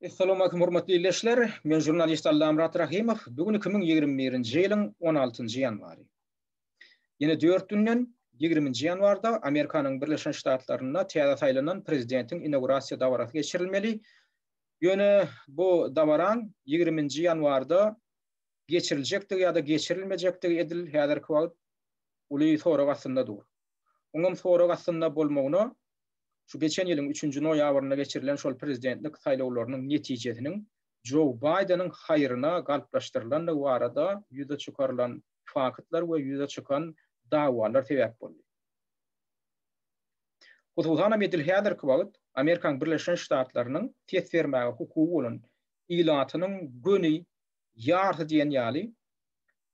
Essalawmalikim hormatly ildeşler! Men žurnalist Allamyrat Rahymow. Bu gün 2021-nji ýylyň 16-njy ýanwary. Ýene dört günden, 20-nji ýanwarda Amerikanyň Birleşen Ştatlarynda täze saýlanan prezidentiň inaugurasiýa dabarasy geçirilmeli. Ýöne bu dabaraň 20-nji ýanwarda geçiriljekdigi ýa-da geçirilmejekdigi edil häzirki wagt uly sorag astynda dur. Oňam sorag astynda bolmagyna şu geçen ýylyň üçünji noýabrynda geçirilen şol prezidentlik saýlawlarynyň netijesiniň Jo Baýdeniň haýryna galplaşdyrylandygy barada ýüze çykarylan faktlar we ýüze çykan dawalar sebäp boldy. Hususanam edil häzirki wagt Amerikanyň Birleşen Ştatlarynyň ses bermäge hukugy bolan ilatynyň göni ýarsy diýen ýaly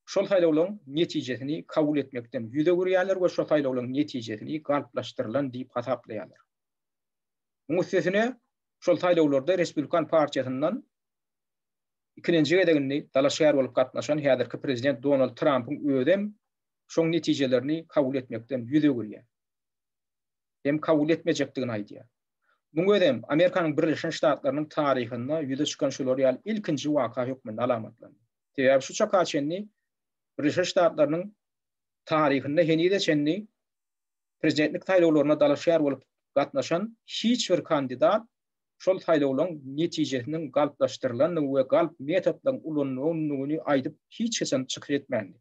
şol saýlawlaryň netijesini kabul etmekden ýüz öwürýärler we şol saýlawlaryň netijesini galplaşdyrylan diýip hasaplaýarlar. Muň üstesine, şol saýlawlarda Respublikan partiýasyndan ikilenji gezek indi dalaşgär bolup gatnaşan häzirki prezident Donald Trampyň özem şoň netijelerini kabul etmekden ýüz öwürýär. Hem kabul etmejekdigini aýdýar. Muň özem Amerikanyň Birleşen Ştatlarynyň taryhynda ýüze çykan şular ýaly ilkinji waka hökmünde alamatlandy. Sebäbi şu çaka çenli Birleşen Ştatlarynyň taryhynda henize çenli prezidentlik saýlawlaryna dalaşgär bolup gatnaşan hiç bir kandidat şol saýlawlaryň netijesiniň galplaşdyrylandygy we galp metodlaryň ulanylandygyny aýdyp hiç haçan çykyş etmändi.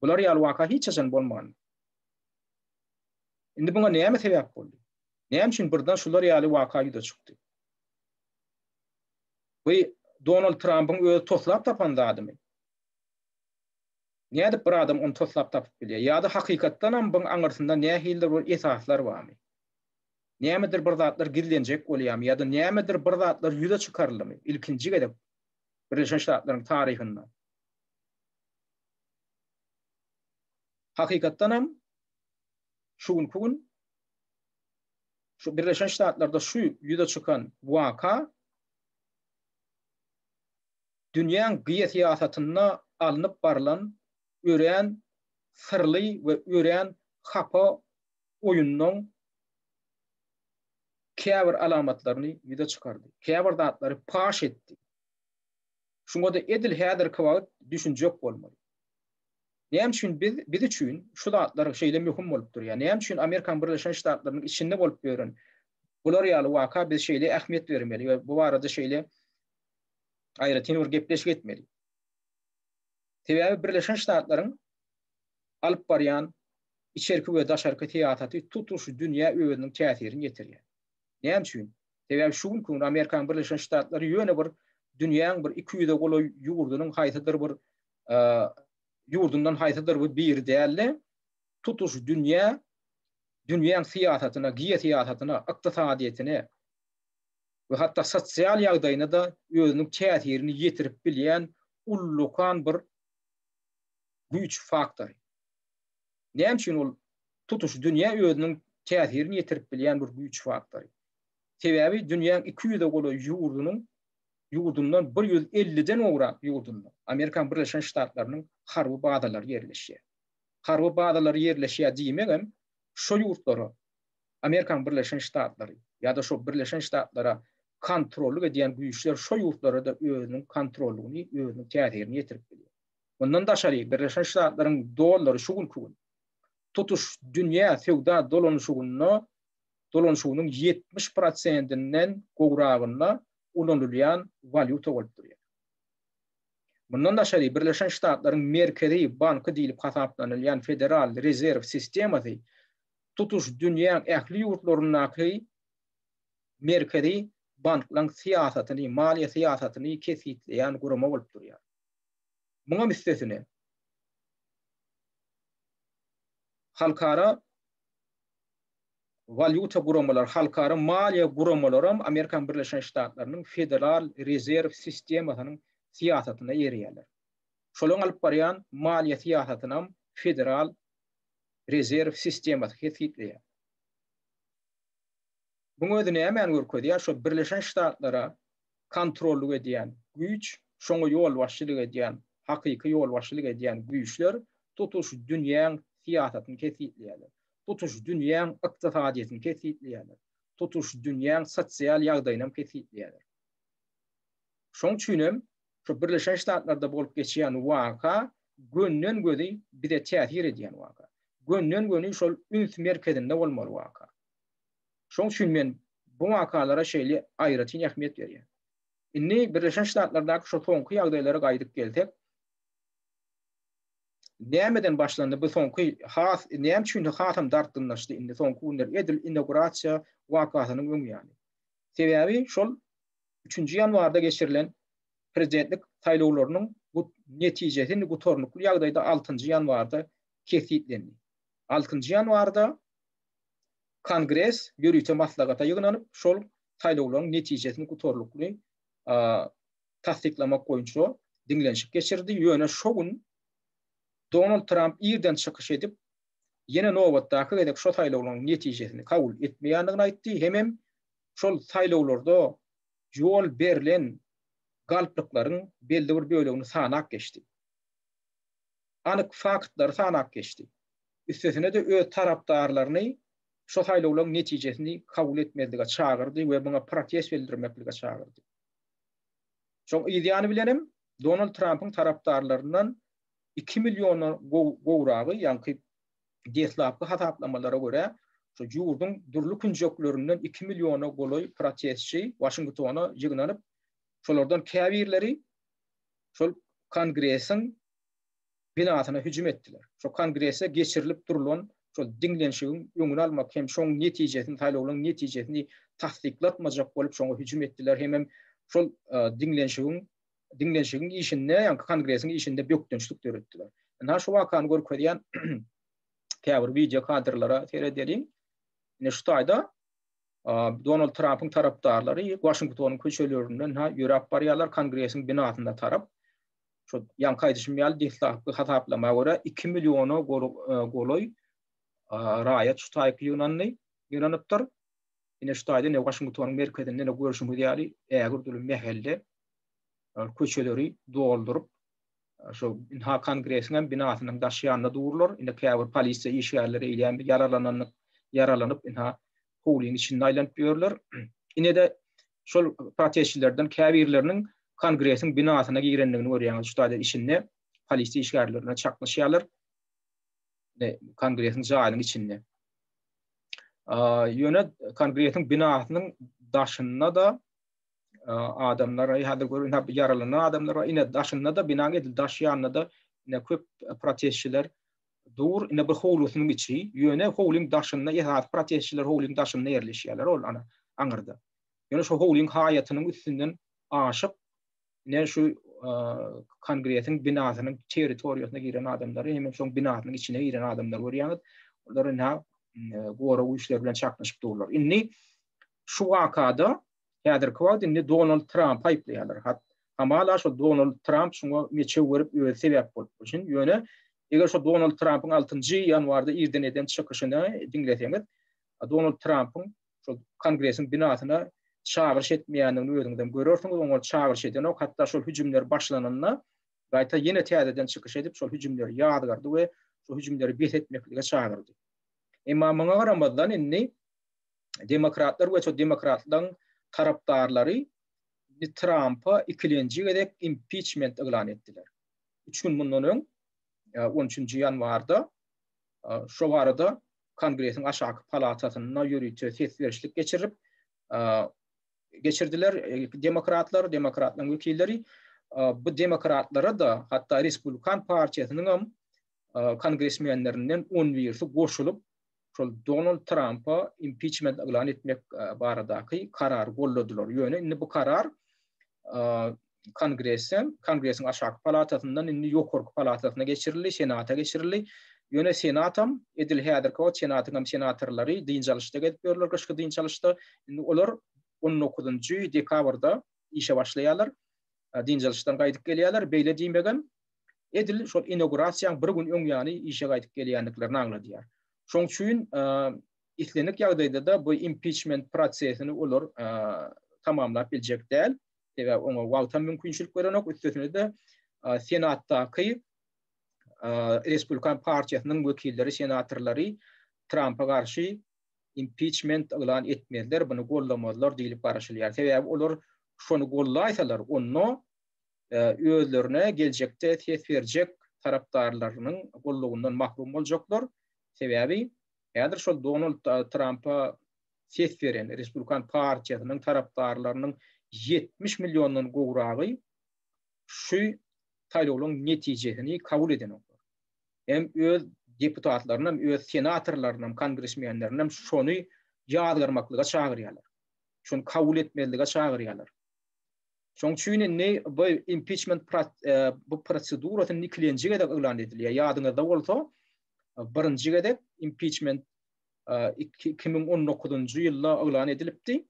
Bular ýaly waka hiç haçan bolmandy. Indi muňa näme sebäp boldy? Näme üçin birden şular ýaly waka ýüze çykdy? Bu Donald Trampyň özi toslap tapan zadymy? Nädip bir adam ony toslap tapyp bilýär? Ýa-da hakykatdanam buň aňyrsynda nähilidir bir esaslar barmy? Nämedir bir zatlar gizlenjek bolýarmy ýa-da nämedir bir zatlar ýüze çykaryldymy ilkinji gezek Birleşen Ştatlaryň taryhynda? Hakykatdanam şu günki gün şu Birleşen Ştatlarda şu ýüze çykan waka dünýäň geosyýasatynda alnyp barylan örän syrly we örän hapa oýunlaň käbir alamatlaryny ýüze çykardy. Käbir zatlary paş etdi. Şuňa-da edil häzirki wagt düşünjek bolmaly. Näme üçin biz biz üçin şu zatlar şeýle möhüm bolup durýar? Näme üçin Amerikanyň Birleşen Ştatlarynyň içinde bolup ýören bular ýaly waka biz şeýle ähmiýet bermeli we bu barada şeýle aýratyn bir gepleşik etmeli? Sebäbi Birleşen Ştatlaryň alyp barýan içerki we daşarky syýasaty tutuş dünýä özüniň täsirini ýetirýär. Näme üçin? Sebäbi şu günki gün Amerikanyň Birleşen Ştatlary ýöne bir dünýäň bir 200-e golaý ýurdunyň haýsydyr bir ýurdundan haýsydyr bir biri däl-de, tutuş dünýä dünýäň syýasatyna, geosyýasatyna, ykdysadyýetine we hatda sosial ýagdaýyna-da özüniň täsirini ýetirip bilýän ullakan bir güýç faktory. Näme üçin ol tutuş dünýä özüniň täsirini ýetirip bilýän bir güýç faktory? Sebäbi dünýäň 200-e golaý ýurdunyň ýurdundan 150-den gowrak ýurdunda Amerikanyň Birleşen Ştatlarynyň harby bazalary ýerleşýär. Harby bazalary ýerleşýär diýmegem şo ýurtlara Amerikanyň Birleşen Ştatlary ýa-da şo Birleşen Ştatlara kontrollyk edýän güýçler şo ýurtlara-da özüniň kontrollygyny, özüniň täsirini ýetirip bilýär. Mundan daşary Birleşen Ştatlaryň dollary şu günki gün tutuş dünýä söwda dolanyşygynda dolanyşygynyň 70 prosentinden gowragynda ulanylýan walýuta bolup durýar. Mundan daşary Birleşen Ştatlaryň Merkezi banky diýlip hasaplanylýan Federal Rezerw sistemasy tutuş dünýäň ähli ýurtlaryndaky merkezi banklaryň syýasatyny, maliýe syýasatyny kesgitleýän gurama bolup durýar. Muňam üstesine, halkara walýuta guramalary, halkara maliýe guramalaram Amerikanyň Birleşen Ştatlarynyň Federal Rezerw sistemasynyň syýasatyna eýerýärler. Şolaryň alyp barýan maliýe syýasatynam Federal Rezerw sistemasy kesgitleýär. Muň özi nämäni görkezýär? Şo Birleşen Ştatlara kontrollyk edýän güýç, şoňa ýolbaşçylyk edýän, hakyky ýolbaşçylyk edýän güýçler tutuş dünýäň syýasatyny kesgitleýärler. Tutuş dünýäň ykdysadyýetini kesgitleýärler. Tutuş dünýäň sosial ýagdaýynam kesgitleýärler. Şoň üçin hem şu Birleşen Ştatlarda bolup geçýän waka gönden-göni bize täsir edýän waka. Gönden-göni şol üns merkezinde bolmaly waka. Şoň üçin men bu wakalara şeýle aýratyn ähmiýet berýän. Indi Birleşen Ştatlardaky şu soňky ýagdaýlara gaýdyp gelsek, nämeden başlandy bu soňky has näme üçin hasam dartgynlaşdy indi soňky günler edil inaugurasiýa wakasynyň öň ýany. Sebäbi şol üçünji ýanwarda geçirilen prezidentlik saýlawlarynyň bu netijesi indi gutarnykly ýagdaýda altynjy ýanwarda kesgitlendi. Altynjy ýanwarda Kongres ýörite maslahata ýygnanyp, şol saýlawlaryň netijesini gutarnykly tassyklamak boýunça diňlenişik geçirdi. Ýöne şo gün Donald Tramp irden çykyş edip, ýene nobatdaky gezek şo saýlawlaryň netijesini kabul etmeýändigini aýtdy hemem şol saýlawlarda ýol berlen galplyklaryň belli bir bölegini sanap geçdi. Anyk faktlary sanap geçdi. Üstesine-de öz tarapdarlaryny şo saýlawlaryň netijesini kabul etmezlige çagyrdy we muňa protest bildirmeklige çagyrdy. Şoň yzýany bilenem Donald Trampyň tarapdarlaryndan iki milliondan gowragy, ýaňky deslapky hasaplamalara görä, şu ýurduň dürli künjeklerinden iki milliona golaý protestçi Waşingtona ýygnanyp, şolardan käbirleri şol Kongresiň binasyna hüjüm etdiler. Şo Kongresde geçirilip durulan şol diňlenişigiň öňüni almak hem şoň netijesini, saýlawlaryň netijesini tassyklatmajak bolup şoňa hüjüm etdiler hemem şol diňlenişigiň diňlenişigiň işinde, ýagny Kongresiň işinde bökdençlik döretdiler. Ynha şu wakany görkezýän käbir wideo kadrlara seredeliň. Ine şu taýda Donald Trampyň tarapdarlary Waşingtonyň köçelerinden ha ýöräp barýarlar Kongresiň binasyna tarap. Şu ýaňky aýdyşym ýaly deslapky hasaplama görä 2 milliona golaý raýat şu taýky ýygnandy, ýygnanypdyr. Ine şu taýda ine Waşingtonyň merkezinde ine görşüňiz ýaly ägirt uly mähelle köçeleri dolduryp şu ynha Kongresiň hem binasynyň daş ýanynda durlar. Ine käbir polisiýa işgärleri eýýäm ýaralananlyk ýaralanyp ynha howlyň içinde aýlanyp ýörler. Ine-de şol protestçilerden käbirleriniň Kongresiň binasyna girendigini görýäňiz. Şu taýda içinde polisiýa işgärleri bilen çaknyşýarlar. Kongresiň jaýynyň içinde. Ýöne Kongresiň binasynyň daşynda-da adamlar häzir görün ýaralanan adamlar bar. Ine daşynda-da binaň edil daş ýanynda-da ine köp protestçiler dur. Ine bu howlusynyň içi. Ýöne howlyň daşynda esasy protestçiler howlyň daşynda ýerleşýärler ol ana aňyrda. Ýöne şu howlyň haýatynyň üstünden aşyp ine şu kongresiň binasynyň territoriýasyna giren adamlary hem şoň binasynyň içine giren adamlary görýäňiz. Olar ine gorag güýçleri bilen çaknyşyp durlar. Indi şu wakada häzirki wagt indi Donald Trampy aýyplaýarlar. Hat hamala şo Donald Tramp şuňa meçew berip özi sebäp bolup üçin. Ýöne eger şo Donald Trampyň 6-njy ýanwarda irden eden çykyşyny diňleseňiz, Donald Trampyň şol Kongresiň binasyna çagyryş etmeýändigini özüňizem görersiňiz. Oňa çagyryş edenok. Hatda şol hüjümler başlananda gaýta ýene täzeden çykyş edip şol hüjümleri ýazgardy we şol hüjümleri bes etmeklige çagyrdy. Emma muňa garamazdan indi demokratlar we şol demokratlaryň tarapdarlary Trampa ikilenji gezek impiçment yglan etdiler. Üç gün mundan öň, 13-nji ýanwarda şo barada Kongresiň aşaky palatasynda ýörite ses berişlik geçirip, geçirdiler demokratlar, demokratlaryň wekilleri. Bu demokratlara-da, hatda Respublikan partiýasynyň hem kongresmenlerinden on birisi goşulyp, şol Donald Trampa impiçment yglan etmek baradaky karary goldadylar. Ýöne indi bu karar Kongresden, Kongresiň aşaky palatasyndan indi ýokarky palatasyna geçirildi, Senata geçirildi. Ýöne Senatam edil häzirki wagt Senatyň hem senatorlary dynç alyşda gezip ýörler, gyşky dynç alyşda. Indi olar on dokuzynjy dekabrda işe başlaýarlar. Dynç alyşdan gaýdyp gelýärler. Beýle diýmegem edil şol inaugurasiýaň bir gün öň ýany işe gaýdyp gelýändiklerini aňladýar. Şoň üçin islendik ýagdaýda-da bu impiçment prosesini olar tamamlap biljek däl. Sebäbi oňa wagtam mümkinçilik berenok. Üstesine-de Senatdaky Respublikan partiýasynyň wekilleri, senatorlary Trampa garşy impiçment yglan etmezler, muny gollamazlar diýlip garaşylýar. Sebäbi olar şony gollaýsalar, onda özlerine geljekde ses berjek tarapdarlarynyň gollugyndan mahrum boljaklar. Sebäbi häzir şol Donald Trampa ses beren Respublikan partiýasynyň tarapdarlarynyň 70 milliondan gowragy şu saýlawlaryň netijesini kabul edenoklar. Hem öz deputatlarynam, öz senatorlarynam, kongresmenlerinem şony ýazgarmaklyga çagyrýarlar. Şony kabul etmezlige çagyrýarlar. Şoň üçin indi bu impiçment bu prosedurasy ikilenji gezek yglan edilýär. Ýadyňyzda bolsa, birinji gezek impiçment 2019-njy ýylda yglan edilipdi.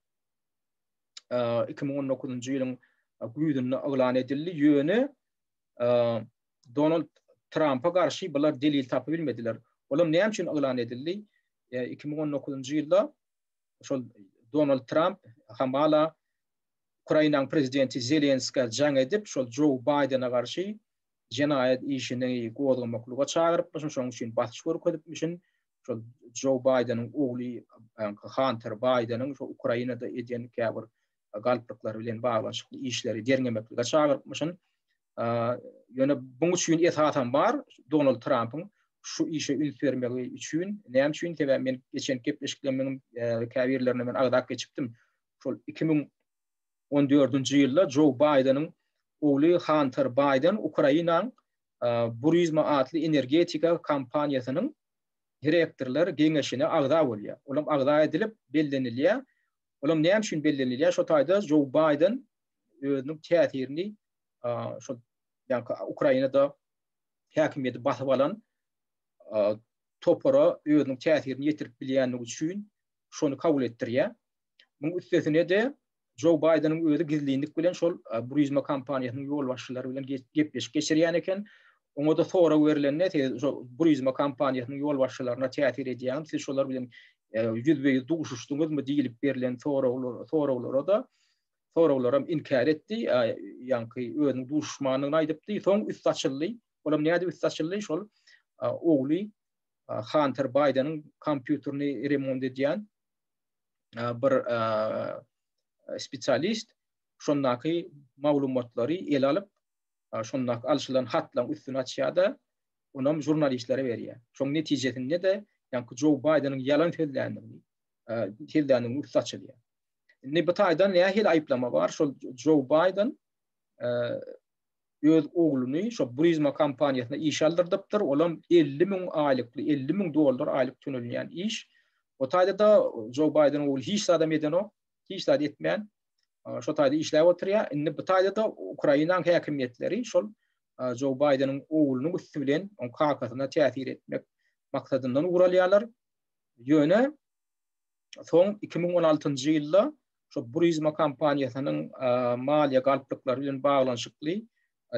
2019-njy ýylyň güýzünde yglan edildi. Ýöne Donald Trampa garşy bular delil tapyp bilmediler. Olam näme üçin yglan edildi? 2019-njy ýylda şol Donald Tramp hamala Ukrainanyň prezidenti Zelenskä jaň edip, şol Jou Baýdene garşy jenaýat işini gozgamaklyga çagyrypmyşyn, şonuň üçin basyş görkezipmişin. Şol Jou Baýdeniň ogly Hanter Baýdeniň şo Ukrainada eden käbir galplyklary bilen baglanyşykly işleri derňemeklige çagyrypmyşyn. Ýöne buň üçin esasam bar Donald Trampyň şu işe üns bermegi üçin. Näme üçin? Sebäbi men geçen gepleşiklerimiň käbirlerinde men agzap geçipdim. Şol 2014-nji ýylda Jou Baýdeniň ogly Hanter Baýden Ukrainaň Burisma atly energetika kompaniýasynyň direktorlar geňeşine agza bolýar. Olam agza edilip bellenilýär. Olam näme üçin bellenilýär? Şo taýda Jou Baýden özüniň täsirini şol ýa-ni Ukrainada häkimiýeti basyp alan topara özüniň täsirini ýetirip bilýändigi üçin şony kabul etdirýär. Muň üstesine-de Jou Baýdeniň özi gizlinlik bilen şol Burisma kompaniýasynyň ýolbaşçylary bilen gepleşik geçirýän eken. Oňa-da sorag berlende, siz şol Burisma kompaniýasynyň ýolbaşçylaryna täsir edýäňiz, siz şolar bilen ýüzbe-ýüz duşuşdyňyzmy diýlip berlen soraglara-da soraglaram inkär etdi. Ýaňky özüniň duşuşmandygyny aýdypdy. Soň üsti açyldy. Olam nädip üsti açyldy? Şol ogly Hanter Baýdeniň kompýuterini remont edýän bir spesialist şondaky maglumatlary ele alyp, şondaky alşylan hatlaryň üstüni açýar-da, onam žurnalistlere berýär. Şoň netijesinde-de ýaňky Jou Baýdeniň ýalan sözländigini, sözländiginiň üsti açylýar. Indi bu taýdan nähili aýyplama bar? Şol Jou Baýden öz ogluny şo Burisma kompaniýasyna işe aldyrdypdyr. Olam 50 müň aýlykly, 50 müň dollar aýlyk tönelýän iş. O taýda-da Jou Baýdeniň ogly hiç zadam edenok, hiç zat etmän, şo taýda işläp oturýar. Indi bu taýda-da Ukrainanyň häkimiýetleri şol Jou Baýdeniň oglunyň üsti bilen oň kakasyna täsir etmek maksadyndan ugur alýarlar. Ýöne Soň 2016-njy ýylda şo Burisma kompaniýasynyň maliýe galplyklary bilen baglanyşykly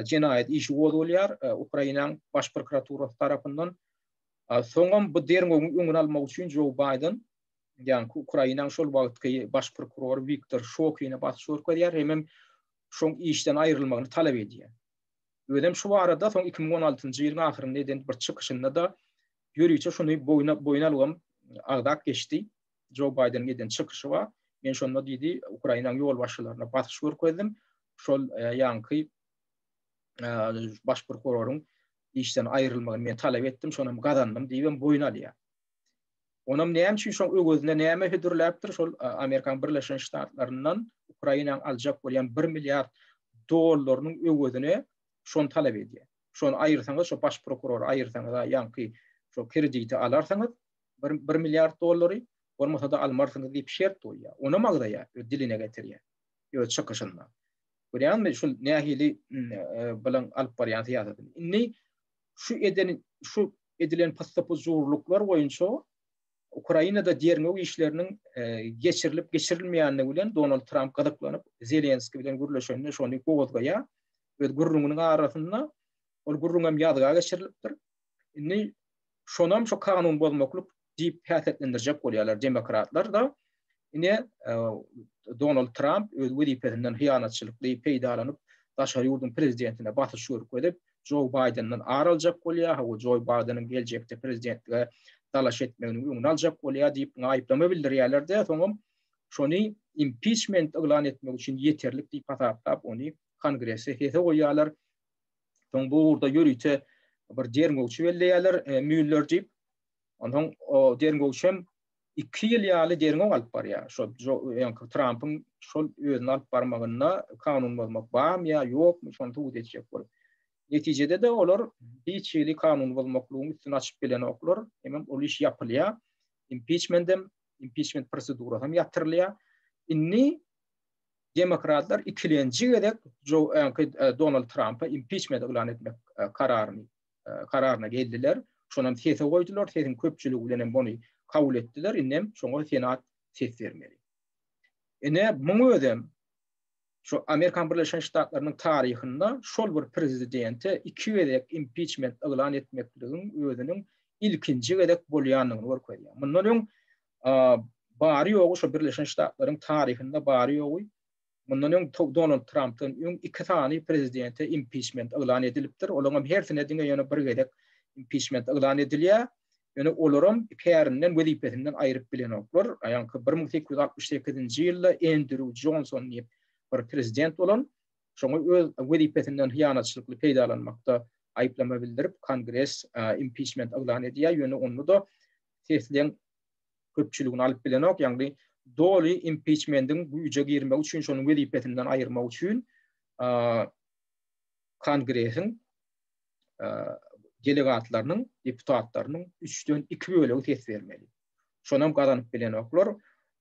jenaýat işi gozgalýar Ukrainanyň Baş prokuraturasy tarapyndan. Soňam bu derňewiň öňüni almak üçin Jou Baýden, ýagny Ukrainanyň şol wagtky baş prokurory Wiktor Şokine basyş görkezýär hemem şoň işden aýrylmagyny talap edýär. Özem şu barada soň 2016-njy ýylyň ahyrynda eden bir çykyşynda-da ýörite şuny boýna boýun alybam agzap geçdi. Jo Baýdeniň eden çykyşy bar. Men şonda diýdi, Ukrainanyň ýolbaşçylaryna basyş görkezdim. Şol e, ýaňky e, baş prokuroryň işden aýrylmagyny men talap etdim, şonam gazandym diýibem boýun alýar. Onam näme üçin şoň öwezine näme hödürläpdir? Şol e, Amerikan Birleşen Ştatlaryndan Ukrainanyň aljak bolýan 1 milliard dollarynyň öwezine şony talap edýär. Şony aýyrsaňyz, şo baş prokurory aýyrsaňyz, ýaňky şo krediti alarsyňyz, bir, bir milliard dollary, bolmasa-da almarsyňyz diýip şert goýýar. Onam agzaýar, öz diline getirýär, öz çykyşynda. Görýäňmi, şul nähili e, bilen alyp barýan syýasatyny. Indi şu eden şu edilen pyssy-pyjurlyklar boýunça Ukrainada derňew işleriniň e, geçirilip geçirilmeýändigi bilen Donald Tramp gyzyklanyp, Zelenski bilen gürleşende şony gozgaýar. Öz gürrüňiniň arasynda ol gürrüň hem ýazga geçirilipdir. Indi şonam şu kanun bozmaklyk diýip häsiýetlendirjek bolýarlar demokratlar-da. Ine, e, Donald Tramp öz wezipesinden hyýanatçylykly peýdalanyp, daşary ýurduň prezidentine basyş görkezip, Jo Baýdenden ar aljak bolýar, hawa, Jo Baýdeniň geljekde prezidentlige dalaş etmeginiň öňüni aljak bolýar diýip, muňa aýyplama bildirýärler-de, soňam şony. impiçment yglan etmek üçin ýeterlik diýip hasaplap, ony Kongrese sese goýýarlar. Soň bu ugurda ýörite bir derňewçi belleýärler, Müller diýip. Onsoň o derňewçi hem 2 ýyl ýaly derňew alyp barýar. Şo ýaňky Trampyň şol özüni alyp barmagynda kanun bozmak barmy ýa ýokmy, şony subut etjek bolup. Netijede-de olar hiç hili kanun bozmaklygyň üstüni açyp bilenoklar. Hemem ol iş ýapylýar. Impiçmendem, impiçment prosedurasy hem ýatyrylýar. Indi demokratlar ikilenji gezek Donald Trampa impiçment yglan etmek kararyny kararyna geldiler. Şonam sese goýdular, sesiň köpçüligi bilen hem ony kabul etdiler. Indem şoňa Senat ses bermeli. Ine, muň özem Şu Amerikan Birleşen Ştatlarynyň taryhynda şol bir prezidente iki gezek impiçment yglan etmekligiň özüniň ilkinji gezek bolýandygyny görkezýär. Mundan öň bary-ýogy şu Birleşen Ştatlaryň taryhynda bary-ýogy mundan öň Donald Trampdan öň iki sany prezidente impiçment yglan edilipdir. Olaryň hem hersine diňe ýöne bir gezek impiçment yglan edilýär. Ýöne olaram kärinden, wezipesinden aýryp bilenoklar. Ýaňky 1868-nji ýylda Endrýu Jonson diýip bir prezident bolan, şoňa öz wezipesinden hyýanatçylykly peýdalanmakda aýyplama bildirip, Kongres impiçment yglan edýär. Ýöne onda-da sesleň köpçüligini alyp bilenok. Ýagny doly impiçmendiň güýje girmegi üçin, şonuň wezipesinden aýyrmak üçin Kongresiň delegatlarynyň, deputatlarynyň üçden iki bölegi ses bermeli. Şonam gazanyp bilenoklar.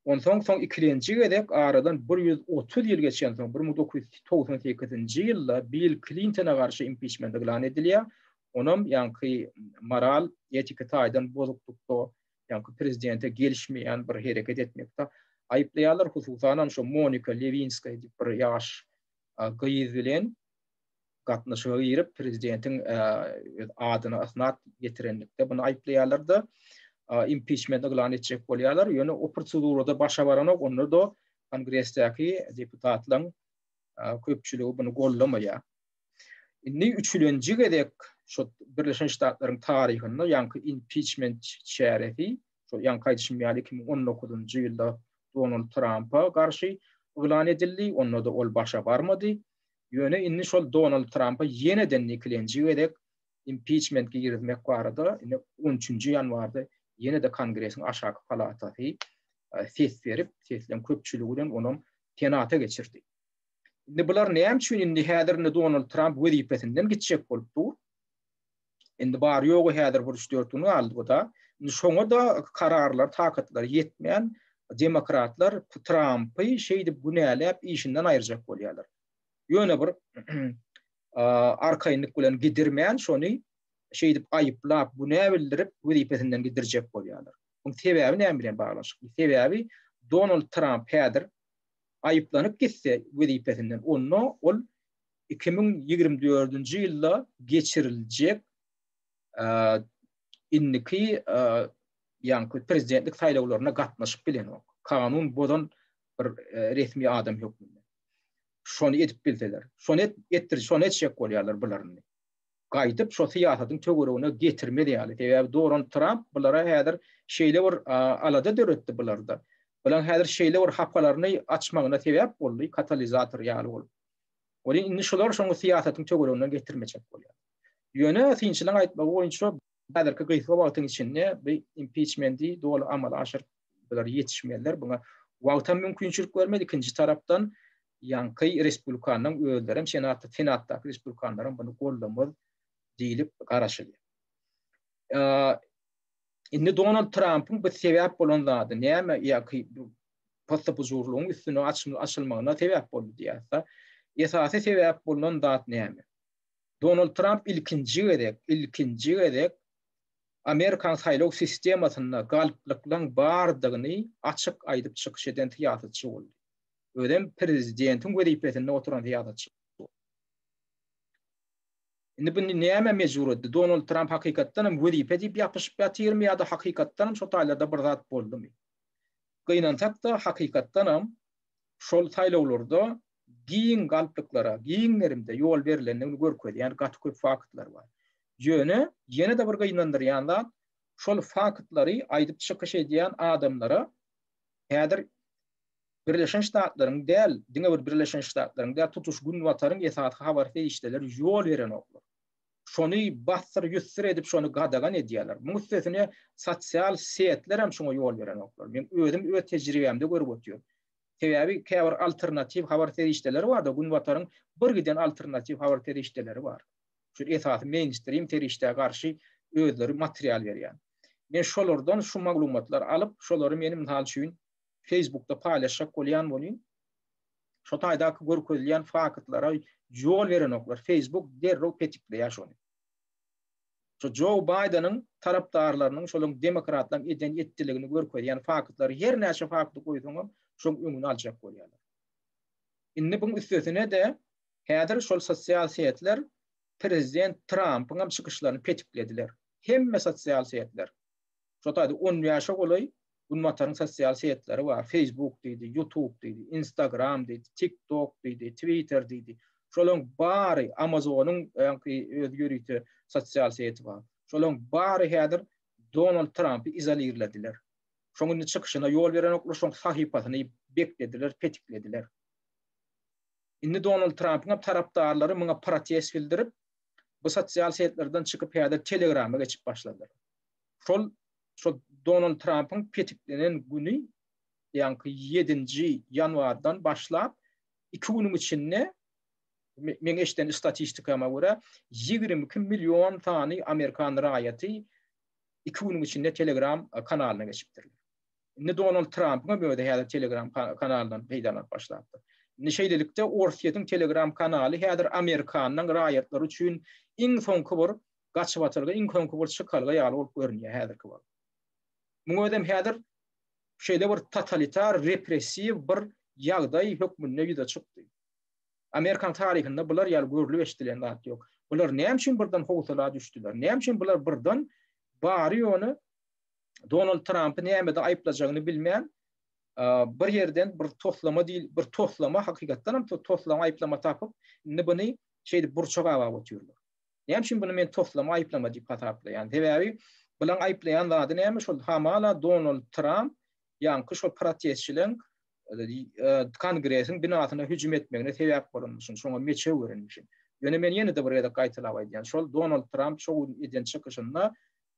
Onsoň soň ikilenji gezek aradan 130 ýyl geçensoň, 1998-nji ýylda Bill Klintona garşy impiçment yglan edilýär. Onam ýaňky moral, etiki taýdan bozuklykda, ýaňky prezidente gelişmeýän bir hereket etmekde aýyplaýarlar. Hususanam şo Monika Lewinskaý diýip bir ýaş gyz bilen gatnaşyga girip, prezidentiň öz adyna ysnat getirenlikde muny aýyplaýarlar-da, impiçment yglan etjek bolýarlar. Ýöne o prosedurada başa baranok, onda-da Kongresdäki deputatlaryň köpçüligi muny goldamaýar. Indi üçülenji gezek şu Birleşen Ştatlaryň taryhynda ýaňky impiçment çäresi, şol ýaňky aýdyşym ýaly 2019-njy ýylda Donald Trampa garşy yglan edildi, onda-da ol başa barmady. Ýöne indi şol Donald Trampa ýene-de ikilenji gezek impiçment girizmek barada indi on üçünji ýanwarda ýene-de Kongresiň aşaky palatasy ses berip, sesleriň köpçüligi bilen onam Senata geçirdi. Indi bular näme üçin indi häzir indi Donald Tramp wezipesinden gitjek bolup dur? Indi bary ýogy häzir bir üç-dört gün galdy bu-da. Indi şoňa-da kararlar, takatlary ýetmän, demokratlar Trampy şeýdip günäläp işinden aýyrjak bolýarlar. Ýöne bir arkaýynlyk bilen gidirmän şony şeýdip aýyplap, günä bildirip wezipesinden gidirjek bolýarlar. Muň sebäbi näme bilen baglanyşykly? Sebäbi Donald Tramp häzir aýyplanyp gitse wezipesinden, onda ol 2024-nji ýylda geçiriljek indiki ýaňky prezidentlik saýlawlaryna gatnaşyp bilenok. Kanun bozan bir resmi adam hökmünde. Şony edip bilseler, şony etdir, şony etjek bolýarlar bular indi. Gaýdyp şo syýasatyň töweregine getirmez ýaly. Sebäbi Donald Tramp bulara häzir şeýle bir alada döretdi bularda. Bularyň häzir şeýle bir hapalaryny açmagyna sebäp boldy, katalizator ýaly bolup. Ony indi şular şoňa syýasatyň töwereginden getirmejek bolýar. Ýöne synçylaryň aýtmagy boýunça häzirki gysga wagtyň içinde bu impiçmenti doly amala aşyryp bular ýetişmezler. Buňa wagtam mümkinçilik bermez. Ikinji tarapdan ýaňky respublikanlaryň özlerem senatda, senatdaky respublikanlaram buny goldamaz diýlip garaşylýar. Indi Donald Trampyň bu sebäp bolan zady näme ýa-ki posta-puzurlygyň üstüne açylmagyna sebäp boldy diýýärse, esasy sebäp bolan zat näme? Donald Tramp ilkinji gezek, ilkinji gezek Amerikan saýlaw sistemasynda galplyklaryň bardygyny açyk aýdyp çykyş eden syýasatçy boldy. Özem prezidentiň wezipesinde oturan syýasatçy. Indi bu nämä mejbur etdi? Donald Tramp hakykatdan hem wezipe diýip ýapyşyp ýatyrmy ýa-da hakykatdan hem şo taýlarda bir zat boldumy? Gynansak-da, hakykatdan hem şol saýlawlarda giň galplyklara, giň gerimde ýol berlendigini görkezýän gaty köp faktlar bar. Ýöne ýene-de bir gynandyrýan zat, şol faktlary aýdyp çykyş edýän adamlara häzir. Birleşen Ştatlaryň däl, diňe bir Birleşen Ştatlaryň däl, tutuş Günbataryň esasy habar serişdeleri ýol berenoklar. Şony bassyr-ýussur edip şony gadagan edýärler. Muň üstesine sosial setler hem şoňa ýol berenoklar. Men özüm öz tejribämde görüp otyryn. Sebäbi käbir alternatiw habar serişdeleri bar-da, Günbataryň bir giden alternatiw habar serişdeleri bar. Şu esasy mainstream serişdä garşy özleri material berýän. Men şolardan şu maglumatlary alyp, şolary men mysal üçin Facebookda paýlaşjak bolýan bolýan. Şo taýdaky görkezilýän faktlara ýol berenoklar. Facebook derrew petikleýär şony. Şo Joe Baýdeniň tarapdarlarynyň, şolaryň demokratlaryň eden etdiligini görkezýän faktlary her näçe fakty goýsaňam, şoň öňüni aljak bolýarlar. Indi buň üstesine-de häzir şol sosial setler prezident Trampyň hem çykyşlaryny petiklediler. Hemme sosial setler. Şo taýda on bäşe golaý Günbataryň sosial setleri bar. Facebook diýdi, YouTube diýdi, Instagram diýdi, TikTok diýdi, Twitter diýdi. Şolaryň bary Amazonyň ýaňky öz ýörite sosial seti bar. Şolaryň bary häzir Donald Trampy izolirlediler. Şoň indi çykyşyna ýol berenoklar, şoň sahypasyny beklediler, petiklediler. Indi Donald Trampyň hem tarapdarlary muňa protest bildirip, bu sosial setlerden çykyp häzir Telegrama geçip başladylar. Şol şol Donald Trampyň petiklenen güni, ýaňky ýedinji ýanwardan başlap, iki günüň içinde meň eşiden statistikama görä, 22 million sany amerikan raýaty iki günüň içinde Telegram kanalyna geçipdirler. Indi Donald Trampyň hem özi häzir Telegram kanalyndan peýdalanyp başlapdyr. Indi şeýlelikde Orsýetiň Telegram kanaly häzir Amerikanyň raýatlary üçin iň soňky bir gaçybatalga, iň soňky bir çykalga ýaly bolup görünýär häzirki wagt. Muň özem häzir şeýle bir totalitar, repressiw bir ýagdaý hökmünde ýüze çykdy. Amerikan taryhynda bular ýaly görlüp eşidilen zat ýok. Bular näme üçin birden howsala düşdüler? Näme üçin bular birden bary ýöne Donald Trampy nämede aýyplajagyny bilmän, bir ýerden bir toslama diýil, bir toslama hakykatdan hem toslama aýyplama tapyp, indi buny şeýdip burça gabap otyrlar. Näme üçin buny men toslama aýyplama diýip hasaplaýan? Sebäbi bulaň aýyplaýan zady näme? Şol hamala Donald Tramp ýaňky şol protestçileň Kongresiň binasyna hüjüm etmegine sebäp bolanmyşyn, şoňa meçew berenmişin. Ýöne men ýene-de bir gezek gaýtalap aýdýan, şol Donald Tramp şo gün eden çykyşynda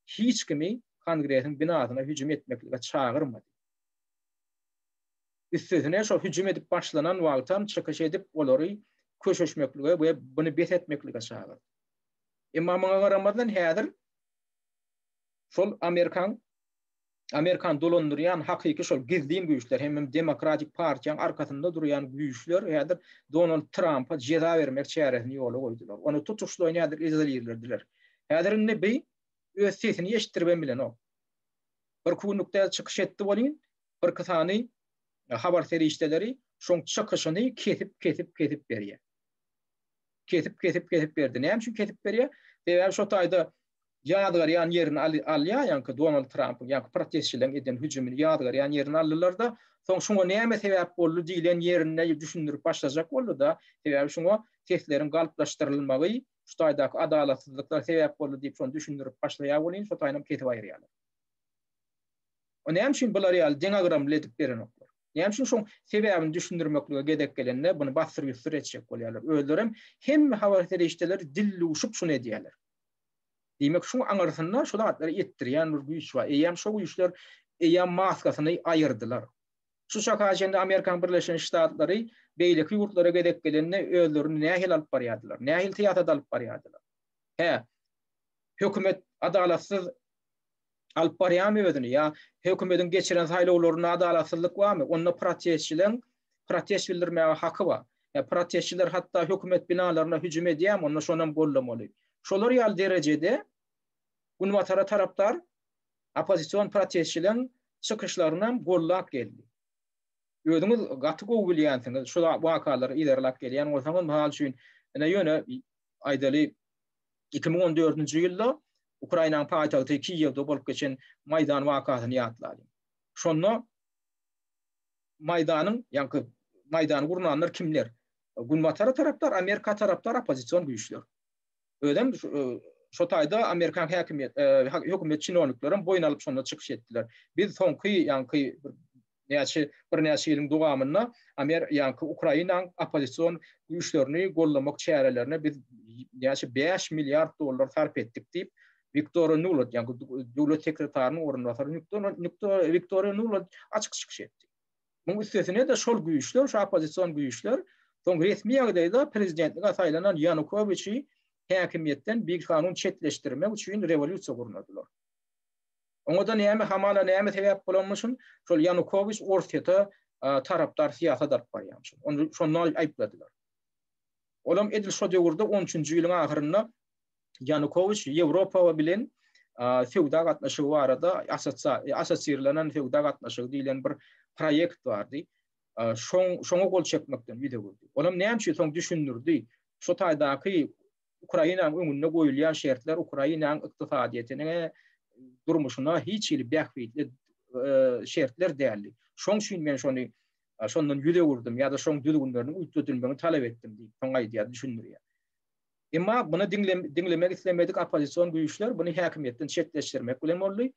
hiç kimi Kongresiň binasyna hüjüm etmeklige çagyrmady. Üstesine şo hüjüm edip başlanan wagtam çykyş edip olary köşeşmeklige we buny bes etmeklige çagyrdy. Emma muňa garamazdan häzir şol Amerikan Amerikany dolandyrýan hakyky şol gizlin güýçler hemem Demokratik partiýaň arkasynda durýan güýçler häzir Donald Trampa jeza bermek çäresini ýola goýdular. Ony tutuşlaýyn häzir izolirlediler. Häzir indi bi öz sesini eşitdiribem bilenok. Birki günlükde çykyş etdi welin, birki sany habar serişdeleri şoň çykyşyny kesip kesip kesip berýär. Kesip kesip kesip berdi. Näme üçin kesip berýär? Sebäbi şo taýda ýazgarýan ýerini alýar, ýaňky Donald Trampyň, ýaňky protestçileriň eden hüjümini ýazgarýan ýerini aldylar-da, soň şuňa näme sebäp boldy diýlen ýerinde düşündirip başlajak boldy-da, sebäbi şuňa sesleriň galplaşdyrylmagy, şu taýdaky adalatsyzlyklar sebäp boldy diýip şony düşündirip başlaýar welin, şo taýynam kesip aýyrýarlar. O näme üçin bular ýaly deňagramly edip berenoklar? Näme üçin şoň sebäbini düşündirmeklige gezek gelende buny bassyr-ýussur etjek bolýarlar? Özlerem hemme habar serişdeleri dilluşyp şuny edýärler. Diýmek, şuň aňyrsynda şu zatlary etdirýän bir güýç bar. Eýýäm şo güýçler eýýäm maskasyny aýyrdylar. Şu çaka çenli Amerikanyň Birleşen Ştatlary beýleki ýurtlara gezek gelende özlerini nähili alyp barýardylar? Nähili syýasat alyp barýardylar? Hä, hökümet adalatsyz alyp barýarmy özüni ýa hökümediň geçiren saýlawlarynda adalatsyzlyk barmy? Onda protestçileriň protest bildirmäge haky bar. Ýa protestçiler hatda hökümet binalaryna hüjüm edýärmi? Onda şonam gollamaly. Şolar ýaly derejede Günbatara tarapdar oppozision protestçileriň çykyşlarynam gollap geldi. Özüňiz gaty gowy bilýänsiňiz, şu wakalary yzarlap gelýän bolsaňyz, mysal üçin, ine ýöne aýdaly 2014-nji ýylda Ukrainanyň paýtagty Kiýewde bolup geçen Maýdan wakasyny ýatlalyň. Şonda Maýdanyň, ýaňky Maýdany gurnanlar kimler? Günbatara tarapdar, Amerika tarapdar oppozision güýçler. Özem şo taýda amerikan häkimiýet, hökümet çinowniklerem boýun alyp şonda çykyş etdiler. Biz soňky ýaňky bir. Näçe birnäçe ýylyň dowamynda Amer ýaňky Ukrainanyň oppozision güýçlerini goldamak çärelerine biz näçe 5 milliard dollar sarp etdik diýip Wiktoria Nuland ýaňky döwlet sekretarynyň orunbasary Wiktoria Nuland açyk çykyş etdi. Muň üstesine-de şol güýçler, şu oppozision güýçler soň resmi ýagdaýda prezidentlige saýlanan Ýanukowiçi häkimiýetden bikanun çetleşdirmek üçin rewolýusiýa gurnadylar. Oňa-da näme, hamala näme sebäp bolanmyşyn, şol Ýanukowiç Orsýete tarapdar syýasat alyp barýarmyşyn. Ony şonda aýypladylar. Olam edil şo döwürde on üçünji ýylyň ahyrynda Ýanukowiç Ýewropa bilen söwda gatnaşygy barada assosirlenen söwda gatnaşygy diýlen bir proýekt bardy. Şoň şoňa gol çekmekden ýüz öwürdi. Olam näme üçin soň düşündirdi. Şo taýdaky Ukrainanyň öňünde goýulýan şertler Ukrainanyň ykdysadyýetine, durmuşyna hiç hili bähbitli şertler däldi. Şoň üçin men şony şondan ýüz öwürdim ýa-da şoň düzgünleriniň üýtgedilmegini talap etdim diýip, soň aýdýar, düşündirýär. Emma muny diňlemek islemedik oppozision güýçler muny häkimiýetden çetleşdirmek bilen boldy.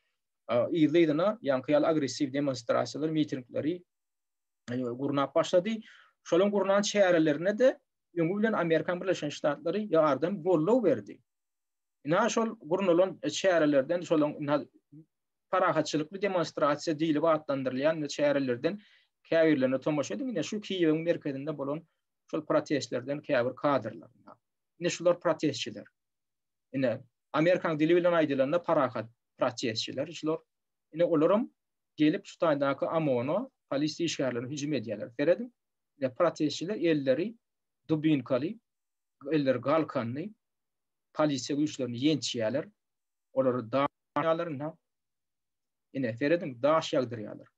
Yzly-yzyna ýaňky ýaly agressiw demonstrasiýalar, mitingleri gurnap başlady. Şolaryň gurnan çärelerine-de öňi bilen Amerikan Birleşen Ştatlary ýardam, goldaw berdi. Ynha şol gurnalan çärelerden, şolaryň ynha parahatçylykly demonstrasiýa diýlip atlandyrylýan çärelerden käbirlerine tomaşa ediň. Ine şu Kiýewiň merkezinde bolan şol protestlerden käbir kadrlar. Ine şular protestçiler. Ine Amerikan dili bilen aýdylanda parahat protestçiler şular. Ine olaram gelip şu taýdaky OMON-a, polisiýa işgärlerine hüjüm edýärler. Serediň. Ine protestçiler elleri dubinkaly, elleri galkanly polisiýa güýçlerini ýençýärler. Olary daşýarlar ine. Ine serediň daş ýagdyrýarlar.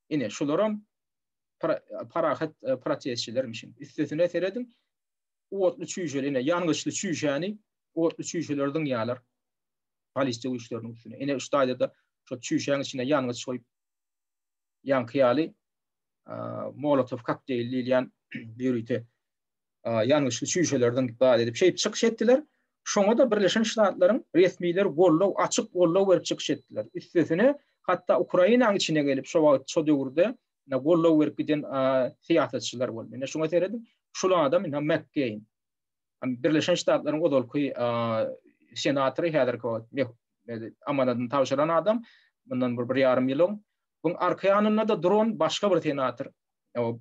Ine şularam parahat e, protestçilermişin. Üstesine serediň otly çüýşeli, ine ýangyçly çüýşäni otly çüýşeleri zyňýarlar. Polisiýa güýçleriniň üstüne. Ine şu taýda-da şo çüýşäň içine ýangyç goýup ýaňky ýaly Molotow kokteýl diýilýän ýörite ýangyçly çüýşelerden zat edip şeýdip çykyş etdiler. Şoňa-da Birleşen Ştatlaryň resmileri goldaw, açyk goldaw berip çykyş etdiler. Üstesine, hatda Ukrainanyň içine gelip şo wagt, şo döwürde goldaw berip giden syýasatçylar boldy. Ine şuňa serediň, şul adam ine McCain. Birleşen Ştatlaryň ozalky senatory, häzirki wagt amanadyny tabşyran adam, mundan bir bir ýarym ýyl öň. Buň arka ýanynda-da duran başga bir senator.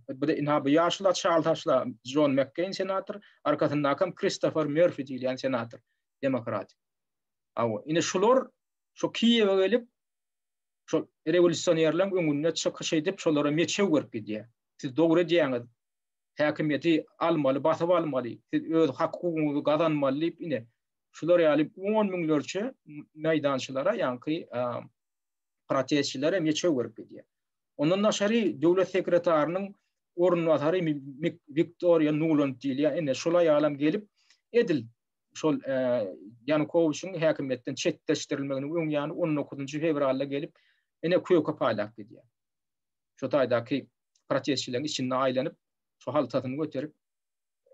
Bu da ina bu ýaşula çal saçla Jon McCain senator, arkasyndaky Kristofer Murphy diýilýän senator, demokrat. Aw, ine şular şu Kiýewe gelip şol rewolýusionerleriň öňünde çykyş edip, şolara meçew berip gidýär. Siz dogry edýäňiz. Häkimiýeti almaly, basyp almaly. Siz öz hak-hukugyňyzy gazanmaly diýip, ine şular ýaly on müňlerçe meýdançylara, ýaňky protestçilere meçew berip gidýär. Ondan daşary döwlet sekretarynyň orunbasary Wiktoriýa Nuland diýilýär. Ine şol aýalam gelip edil şol e, Ýanukowiçiň häkimiýetden çetleşdirilmeginiň öň ýany 19-njy fewralda gelip ine köke paýlap gidýär. Şo taýdaky protestçileriň içinde aýlanyp, şo haltasyny göterip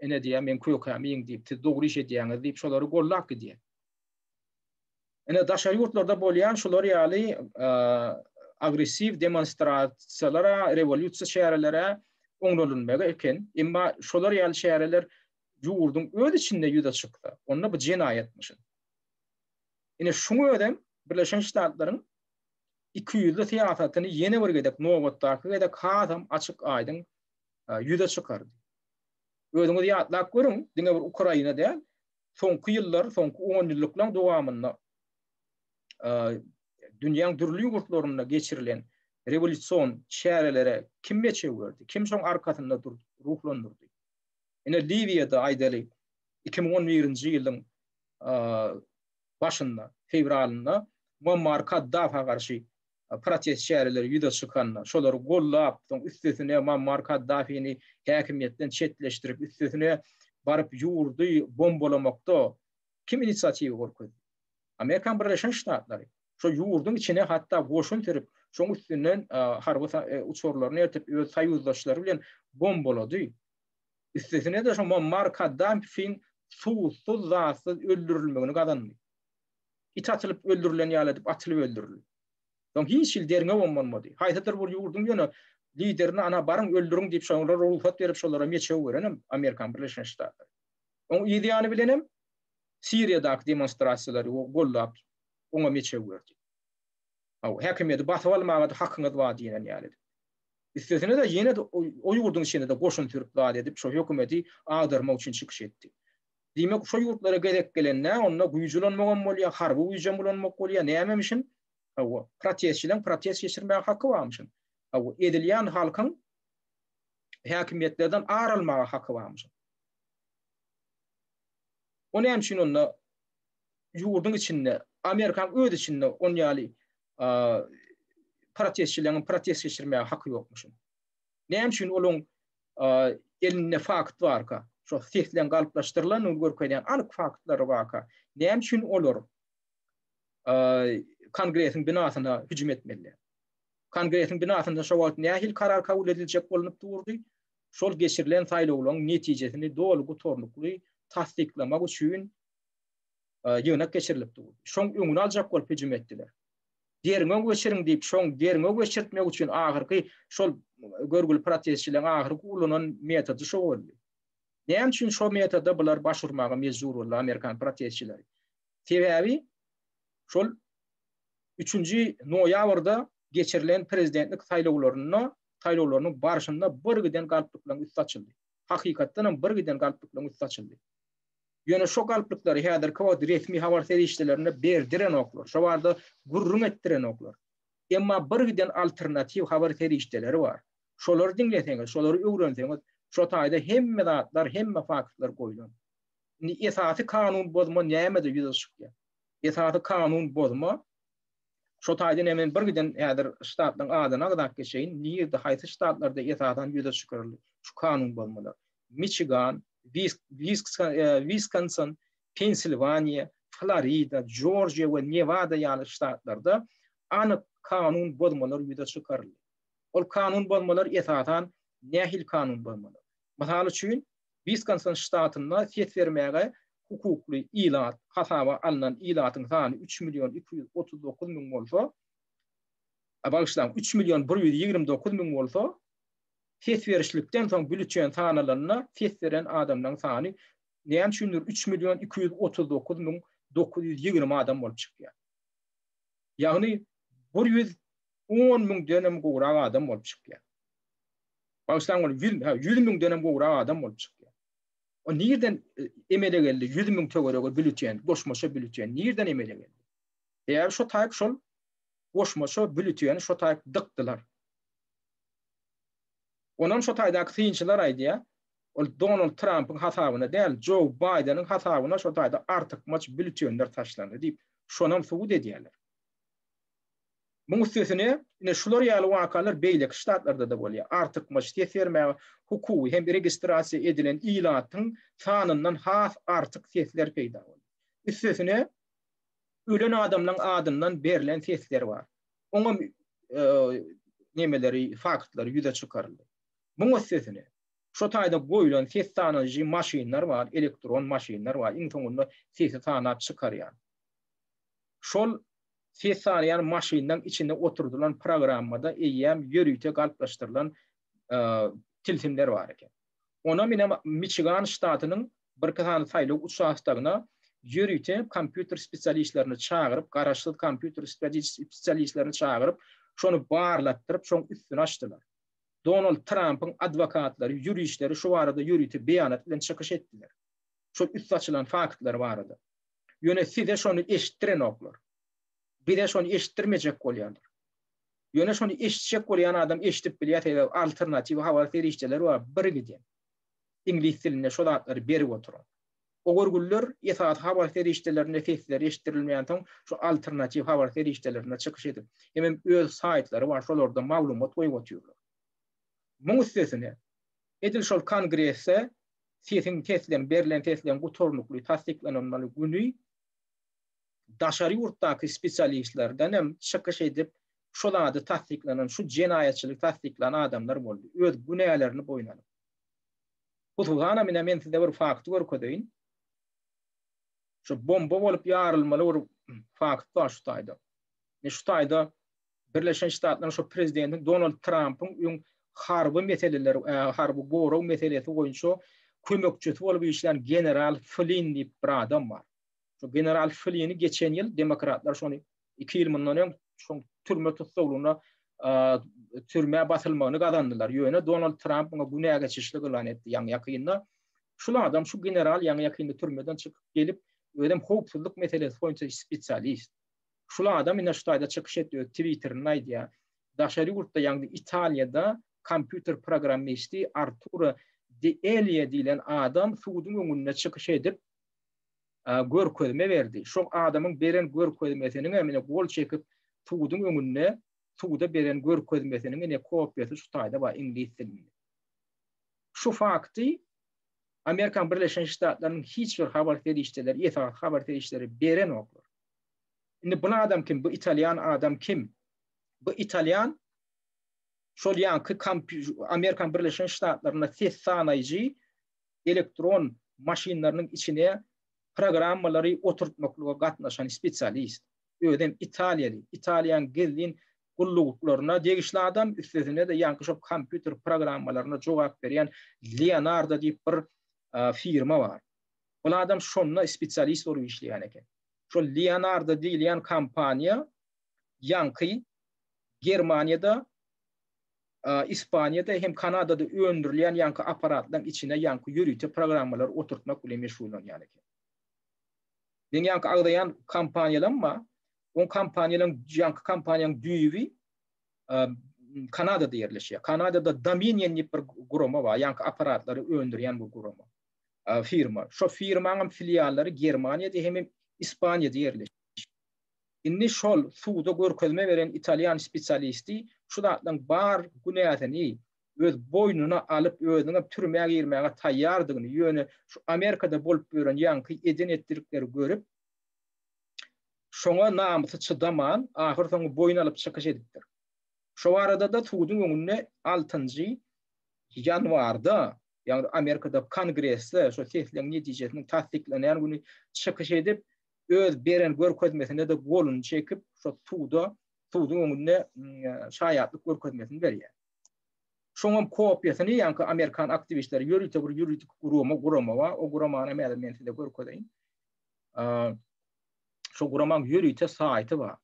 ine diýýär, men kökämi iýiň diýip, siz dogry iş edýäňiz diýip şolary gollap gidýär. Ine daşary ýurtlarda bolýan şular ýaly agressiw demonstrasiýalara, rewolýusiýa çärelere oňlanylmagy eken. Emma şolar ýaly çäreler ýurduň öz içinde ýüze çyksa, onda bu jenaýatmyşyn. Ine şuň özem Birleşen Ştatlaryň ikiýüzli syýasatyny ýene bir gezek nobatdaky gezek hasam açyk-aýdyň ýüze çykardy. Özüňiz ýatlap görüň, diňe bir Ukraina däl, soňky ýyllar, soňky onýyllyklaryň dowamynda dünýäň dürli ýurtlarynda geçirilen rewolýusion çärelere kim meçew berdi? Kim şoň arkasynda durdy, ruhlandyrdy? Ine Liwiýada aýdaly 2011-nji ýylyň başynda, fewralynda Muammar Kaddafa garşy protest çäreleri ýüze çykanda, şolary gollap, soň üstesine Muammar Kaddafini häkimiýetden çetleşdirip, üstesine baryp ýurdy bombalamakda kim inisiatiwa görkezdi? Amerikan Birleşen Ştatlary. Şo ýurduň içine hatda goşun sürüp, şoň üstünden harby uçarlaryny ertip, öz soýuzdaşlary bilen bombalady. Üstesine-de şo Muammar Kaddafiniň suwsuz, zatsyz öldürilmegini gazandy. It atylyp öldürilen ýaly edip atylyp öldürildi. Soň hiç hili derňewem bolmady. Haýsydyr bir ýurduň ýöne liderini ana baryň öldüriň diýip şolara rugsat berip şolara meçew berenem Amerikan Birleşen Ştatlary. Oň yz ýany bilenem Siriýadaky demonstrasiýalary goldap oňa meçew berdi. Hawa, häkimiýeti basyp almaga-da hakyňyz bar diýen ýaly edip. Üstesine-de ýene-de o ýurduň içinde-de goşun sürüp zat edip şo hökümeti agdarmak üçin çykyş etdi. Diýmek, şo ýurtlara gezek gelende, onda güýç ulanmagam bolýar, harby güýjem ulanmak bolýar, nämemişin? Hawa, protestçileň protest geçirmäge haky barmyşyn. Hawa, ezilýän halkyň häkimiýetlerden ar almaga haky barmyşyn. O näme üçin onda ýurduň içinde, Amerikanyň öz içinde on ýaly protestçileň protest geçirmäge haky ýokmuşyn? Näme üçin olaň elinde fakt barka, şo sesleň galplaşdyrylanyny görkezýän anyk faktlary barka, näme üçin olar Kongresiň binasyna hüjüm etmeli? Kongresiň binasynda şo wagt nähili karar kabul ediljek bolnup durdy? Şol geçirilen saýlawlaryň netijesini doly gutarnykly tassyklamak üçin ýygnak geçirilip durdy. Şoň öňüni aljak bolup hüjüm etdiler. Derňew geçiriň diýip, şoň derňew geçirtmek üçin ahyrky şol görgüli protestçileriň ahyrky ulanan metody şo boldy. Näme üçin şo metoda bular baş urmaga mejbur boldy amerikan protestçileri? Sebäbi şol üçünji noýabrda geçirilen prezidentlik saýlawlarynda saýlawlarynyň barşynda bir giden galplyklaryň üsti açyldy. Hakykatdan hem bir giden galplyklaryň üsti açyldy. Ýöne şo galplyklary häzirki wagt resmi habar serişdelerinde berdirenoklar, şo barada gürrüň etdirenoklar. Emma bir giden alternatiw habar serişdeleri bar. Şolary diňleseňiz, şolary öwrenseňiz, şo taýda hemme zatlar, hemme faktlar goýlan. Indi esasy kanun bozma nämede ýüze çykýar? Esasy kanun bozma Şo taýdan hem men bir giden häzir ştatlaryň adyny agzap geçeýin, nirde, haýsy ştatlarda esasan ýüze çykaryldy şu kanun bozmalar. Miçigan, Wiskonsin, Pensilwaniýa, Florida, Jorjiýa we Newada ýaly ştatlarda anyk kanun bozmalar ýüze çykaryldy. Ol kanun bozmalar esasan nähili kanun bozmalar? Mysal üçin, Wiskonsin ştatynda ses bermäge hukukly ilat, hasaba alnan ilatyň sany üç million 239 müň bolsa, bagyşlaň, üç million 129 müň bolsa, ses berişlikden soň bülütjen sanalanda ses beren adamlaryň sany näme üçindir üç million 239 müň 920 adam bolup çykýar. Ýagny 110 müňden hem gowrak adam bolup çykýar. Bagyşlaň ol 100, ha, 100 müňden hem gowrak adam bolup çykýar. O nirden e, emele geldi 100 müň töweregi bülüten, goşmaça bülüten nirden emele geldi? Eğer şo taýyp şol goşmaça bülüteni şo taýyp dykdylar. Onam şo taýdaky synçylar aýdýar, ol Donald Trampyň hasabyna däl, Joe Baýdeniň hasabyna şo taýda artykmaç bülütenler taşlandy diýip, şonam subut edýärler. Muň üstesine, ine şular ýaly wakalar beýleki ştatlarda-da bolýar. Artykmaç ses bermäge hukugy hem registrasiýa edilen ilatyň sanyndan has artyk sesler peýda bolýar. Üstesine, ölen adamlaryň adyndan berlen sesler bar. Oňam nemeleri, faktlary ýüze çykaryldy. Muň üstesine, şo taýda goýlan ses sanaýjy maşynlar bar, elektron maşynlar bar, iň soňunda sesi sanap çykarýan. Şol ses sanaýan maşynlaryň içinde oturdylan programmada eýýäm ýörite galplaşdyrylan tilsimler bar eken. Onam ine Miçigan ştatynyň birki sany saýlaw uçastogyna ýörite kompýuter spesialistlerini çagyryp, garaşsyz kompýuter spesialistlerini çagyryp, şony barlatdyryp, şoň üstüni açdylar. Donald Trampyň adwokatlary, ýuristleri şu barada ýörite beýanat bilen çykyş etdiler. Şol üsti açylan faktlar barada. Ýöne size şony eşitdirenoklar. Bize şony eşitdirmejek bolýarlar. Ýöne şony eşitjek bolýan adam eşidip bilýär, sebäbi alternatiw habar serişdeleri bar birgiden. Iňlis dilinde şo zatlary berip oturan. O görgüliler esasy habar serişdelerinde sesleri eşitdirilmeýänsoň şu alternatiw habar serişdelerinde çykyş edip, hemem öz saýtlary bar şolarda maglumat goýup otyrlar. Muň üstesine edil şol kongresde sesiň sesleriň berlen sesleriň gutarnykly tassyklanylmaly güni daşary ýurtdaky spesialistlerden hem çykyş edip şo zady tassyklanan şu jenaýatçylygy tassyklan adamlar boldy. Öz günälerini boýun alyp. Hususanam ine men size bir fakty görkezeýin. Şu bomba bolup ýarylmaly bir fakt bar şu taýda. Ine şu taýda. Birleşen Ştatlaryň şo prezidenti Donald Trampyň öň harby meseleler, harby gorag meselesi boýunça kömekçisi bolup işlän general Flynn diýip bir adam bar. Şo general Flynni geçen ýyl demokratlar şony 2 ýyl mundan öň şoň türme tussaglygyna türmä basylmagyny gazandylar. Ýöne Donald Tramp muňa günä geçişlik yglan etdi ýaňy ýakynda. Şul adam, şu general ýaňy ýakynda türmeden çykyp gelip, özem howpsuzlyk meselesi boýunça spesialist. Şul adam ine şu taýda çykyş etdi, öz Twitterinde aýdýar. Daşary ýurtda, ýagny Italiýada kompýuter programmisti Arturo De Elia diýlen adam suduň öňünde çykyş edip, görkezme berdi. Şol adamyň beren görkezmesiniň hem ine gol çekip suduň öňünde suda beren görkezmesiniň ine kopiýasy şu taýda bar iňlis dilinde. Şu fakty Amerikan Birleşen Ştatlarynyň hiç bir habar serişdeleri, esasy habar serişdeleri berenoklar. Indi bu adam kim? Bu italýan adam kim? Bu italýan şol ýaňky Amerikan Birleşen Ştatlarynda ses sanaýjy elektron maşynlarynyň içine programmalary oturtmaklyga gatnaşan spesialist. Özem italiýaly, Italiýanyň gizlin gulluklaryna degişli adam, üstesine-de ýaňky şol kompýuter programmalaryna jogap berýän Leonardo diýip bir firma bar. Ol adam şonda spesialist bolup işleýän eken. Şol Leonardo diýilýän kompaniýa ýaňky Germaniýada, Ispaniýada hem Kanadada öndürilýän ýaňky apparatlaryň içine ýaňky ýörite programmalary oturtmak bilen meşgullanýan eken. Meň ýaňky agzaýan kompaniýalarym bar. Oň kompaniýalaryň ýaňky kompaniýanyň düýbi Kanadada ýerleşýär. Kanadada Dominion diýip bir gurama bar, ýaňky apparatlary öndürýän bir gurama. Firma. Şo firmaň hem filiallary Germaniýada hem Ispaniýada ýerleşýär. Indi şol suda görkezme beren italýan spesialisti şu zatlaryň bar günäsini öz boýnuna alyp, özüniň hem türmä girmäge taýýardygyny, ýöne şu Amerikada bolup ýören ýaňky eden-etdilikleri görüp, şoňa namysy çydaman, ahyrsoňy boýun alyp çykyş edipdir. Şo barada-da suduň öňünde altynjy ýanwarda, ýagny Amerikada Kongresde şo sesleň netijesiniň tassyklanýan güni çykyş edip, öz beren görkezmesine-de goluny çekip, şo suda, suduň öňünde şaýatlyk görkezmesini berýär. Şoňam kopiýasyny ýaňky amerikan aktiwistleri ýörite bir ýuridik gurama gurama bar. O guramany hem häzir men size görkezeýin. Şo guramaň ýörite saýty bar.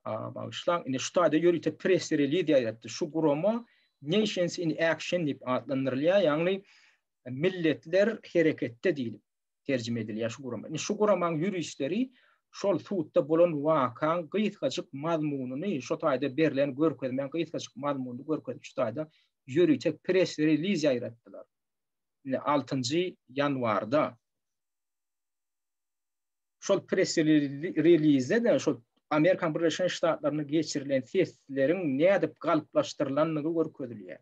Bagyşlaň, indi şu taýda ýörite press reliz ýaýratdy. Şu gurama Nations in Action diýip atlandyrylýar, ýagny milletler hereketde diýlip terjime edilýär şu gurama. Indi şu guramaň ýuristleri şol sudda bolan wakaň gysgajyk mazmunyny, şo taýda berlen görkezmäň gysgajyk mazmunyny görkezip şu taýda ýörite press reliz ýaýratdylar. Indi altynjy ýanwarda şol press relizde-de şol Amerikan Birleşen Ştatlarynda geçirilen sesleriň nädip galplaşdyrylandygy görkezilýär.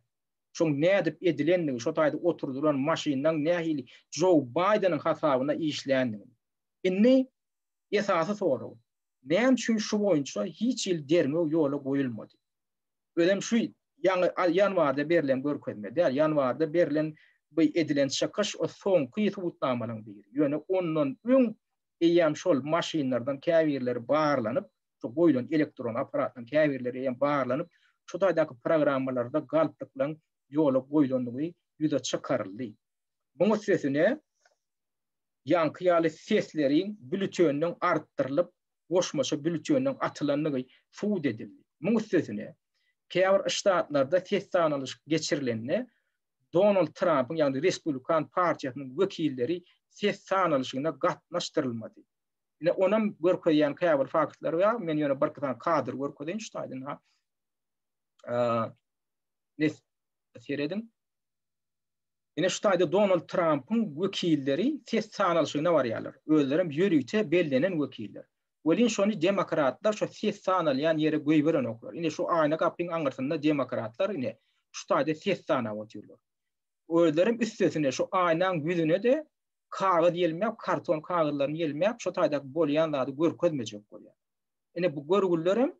Şoň nädip edilendigi, şo taýda oturdylan maşynlaň nähili Jou Baýdeniň hasabyna işländigini. Indi esasy sorag, näme üçin şu boýunça hiç hili derňew ýola goýulmady? Özem şu ýaňy ýanwarda berlen görkezme däl, ýanwarda berlen bu edilen çykyş o soňky subutnamalaryň biri. Ýöne ondan öň eýýäm şol maşynlardan käbirleri barlanyp, şu goýlan elektron apparatlaryň käbirleri eýýäm barlanyp, şu taýdaky programmalarda galplyklaryň ýola goýlandygy ýüze çykaryldy. Muň üstesine ýaňky ýaly sesleriň bülüteniniň artdyrylyp, goşmaça bülüteniniň atylandygy subut edildi. Muň üstesine, käbir ştatlarda ses sanalyşyk geçirilende, Donald Trampyň, ýagny Respublikan partiýasynyň wekilleri ses sanalyşygyna gatnaşdyrylmady. Ine, onam görkezýän käbir faktlar bar. Men ýöne birki sany kadr görkezeýin şu taýdan ha. Ne serediň. Ine şu taýda Donald Trampyň wekilleri ses sanalyşygyna barýarlar. Özlerem ýörite bellenen wekiller. Welin şony demokratlar şo ses sanalýan ýere goýberenoklar. Ine şu aýna gapyň aňyrsynda demokratlar ine şu taýda ses sanap otyrlar. Özlerem üstesine şu aýnaň ýüzüne-de kagyz ýelmäp, karton kagyzlaryny ýelmäp, şo taýdaky bolýan zady görkezmejek bolýar. Ine bu görgülilerem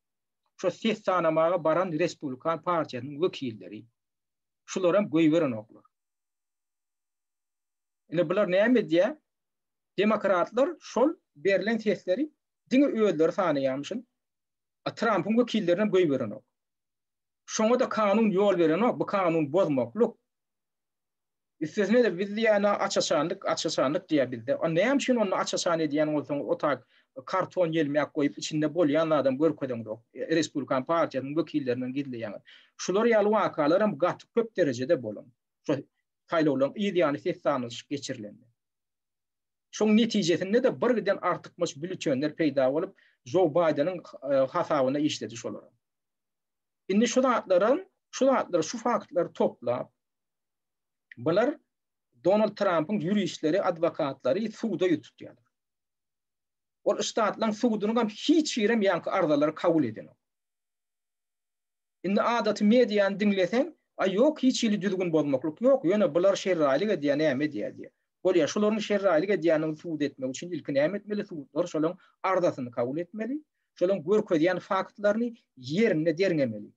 şo ses sanamaga baran Respublikan partiýasynyň wekilleri. Şularam goýberenoklar. Ine bular näme edýär? Demokratlar şol berlen sesleri diňe özleri sanaýarmyşyn. A Trampyň wekillerinem goýberenok. Şoňa-da kanun ýol berenok, bu kanun bozmaklyk. Üstesine-de biz diýýän aç-açanlyk, aç-açanlyk diýýär bizde. A näme üçin onda aç-açan edýän bolsaňyz o tak karton ýelmäk goýup içinde bolýan zadam görkezeňzok. Respublikan partiýasynyň wekillerinden gizleýäňiz. Şular ýaly wakalaram gaty köp derejede bolan. Şu saýlawlaryň yz ýany ses sanalyşyk geçirilende. Şoň netijesinde-de bir giden artykmaç bülütenler peýda bolup, Jo Baýdeniň hasabyna işledi şolaram. Indi şu zatlaram, şu zatlary, şu faktlary toplap, bular Donald Trampyň ýuristleri, adwokatlary suda ýüz tutýarlar. Ol ştatlaryň sudunyňam hiç birem ýaňky arzalary kabul edenok. Indi adaty mediany diňleseň, aý ýok hiç hili düzgün bozmaklyk ýok, ýöne bular şerraýlyk edýär näme edýär diýýär. Bolýar, şularyň şerraýlyk edýändigini subut etmek üçin ilki näme etmeli, sudlar şolaryň arzasyny kabul etmeli, şolaryň görkezýän faktlaryny ýerinde derňemeli.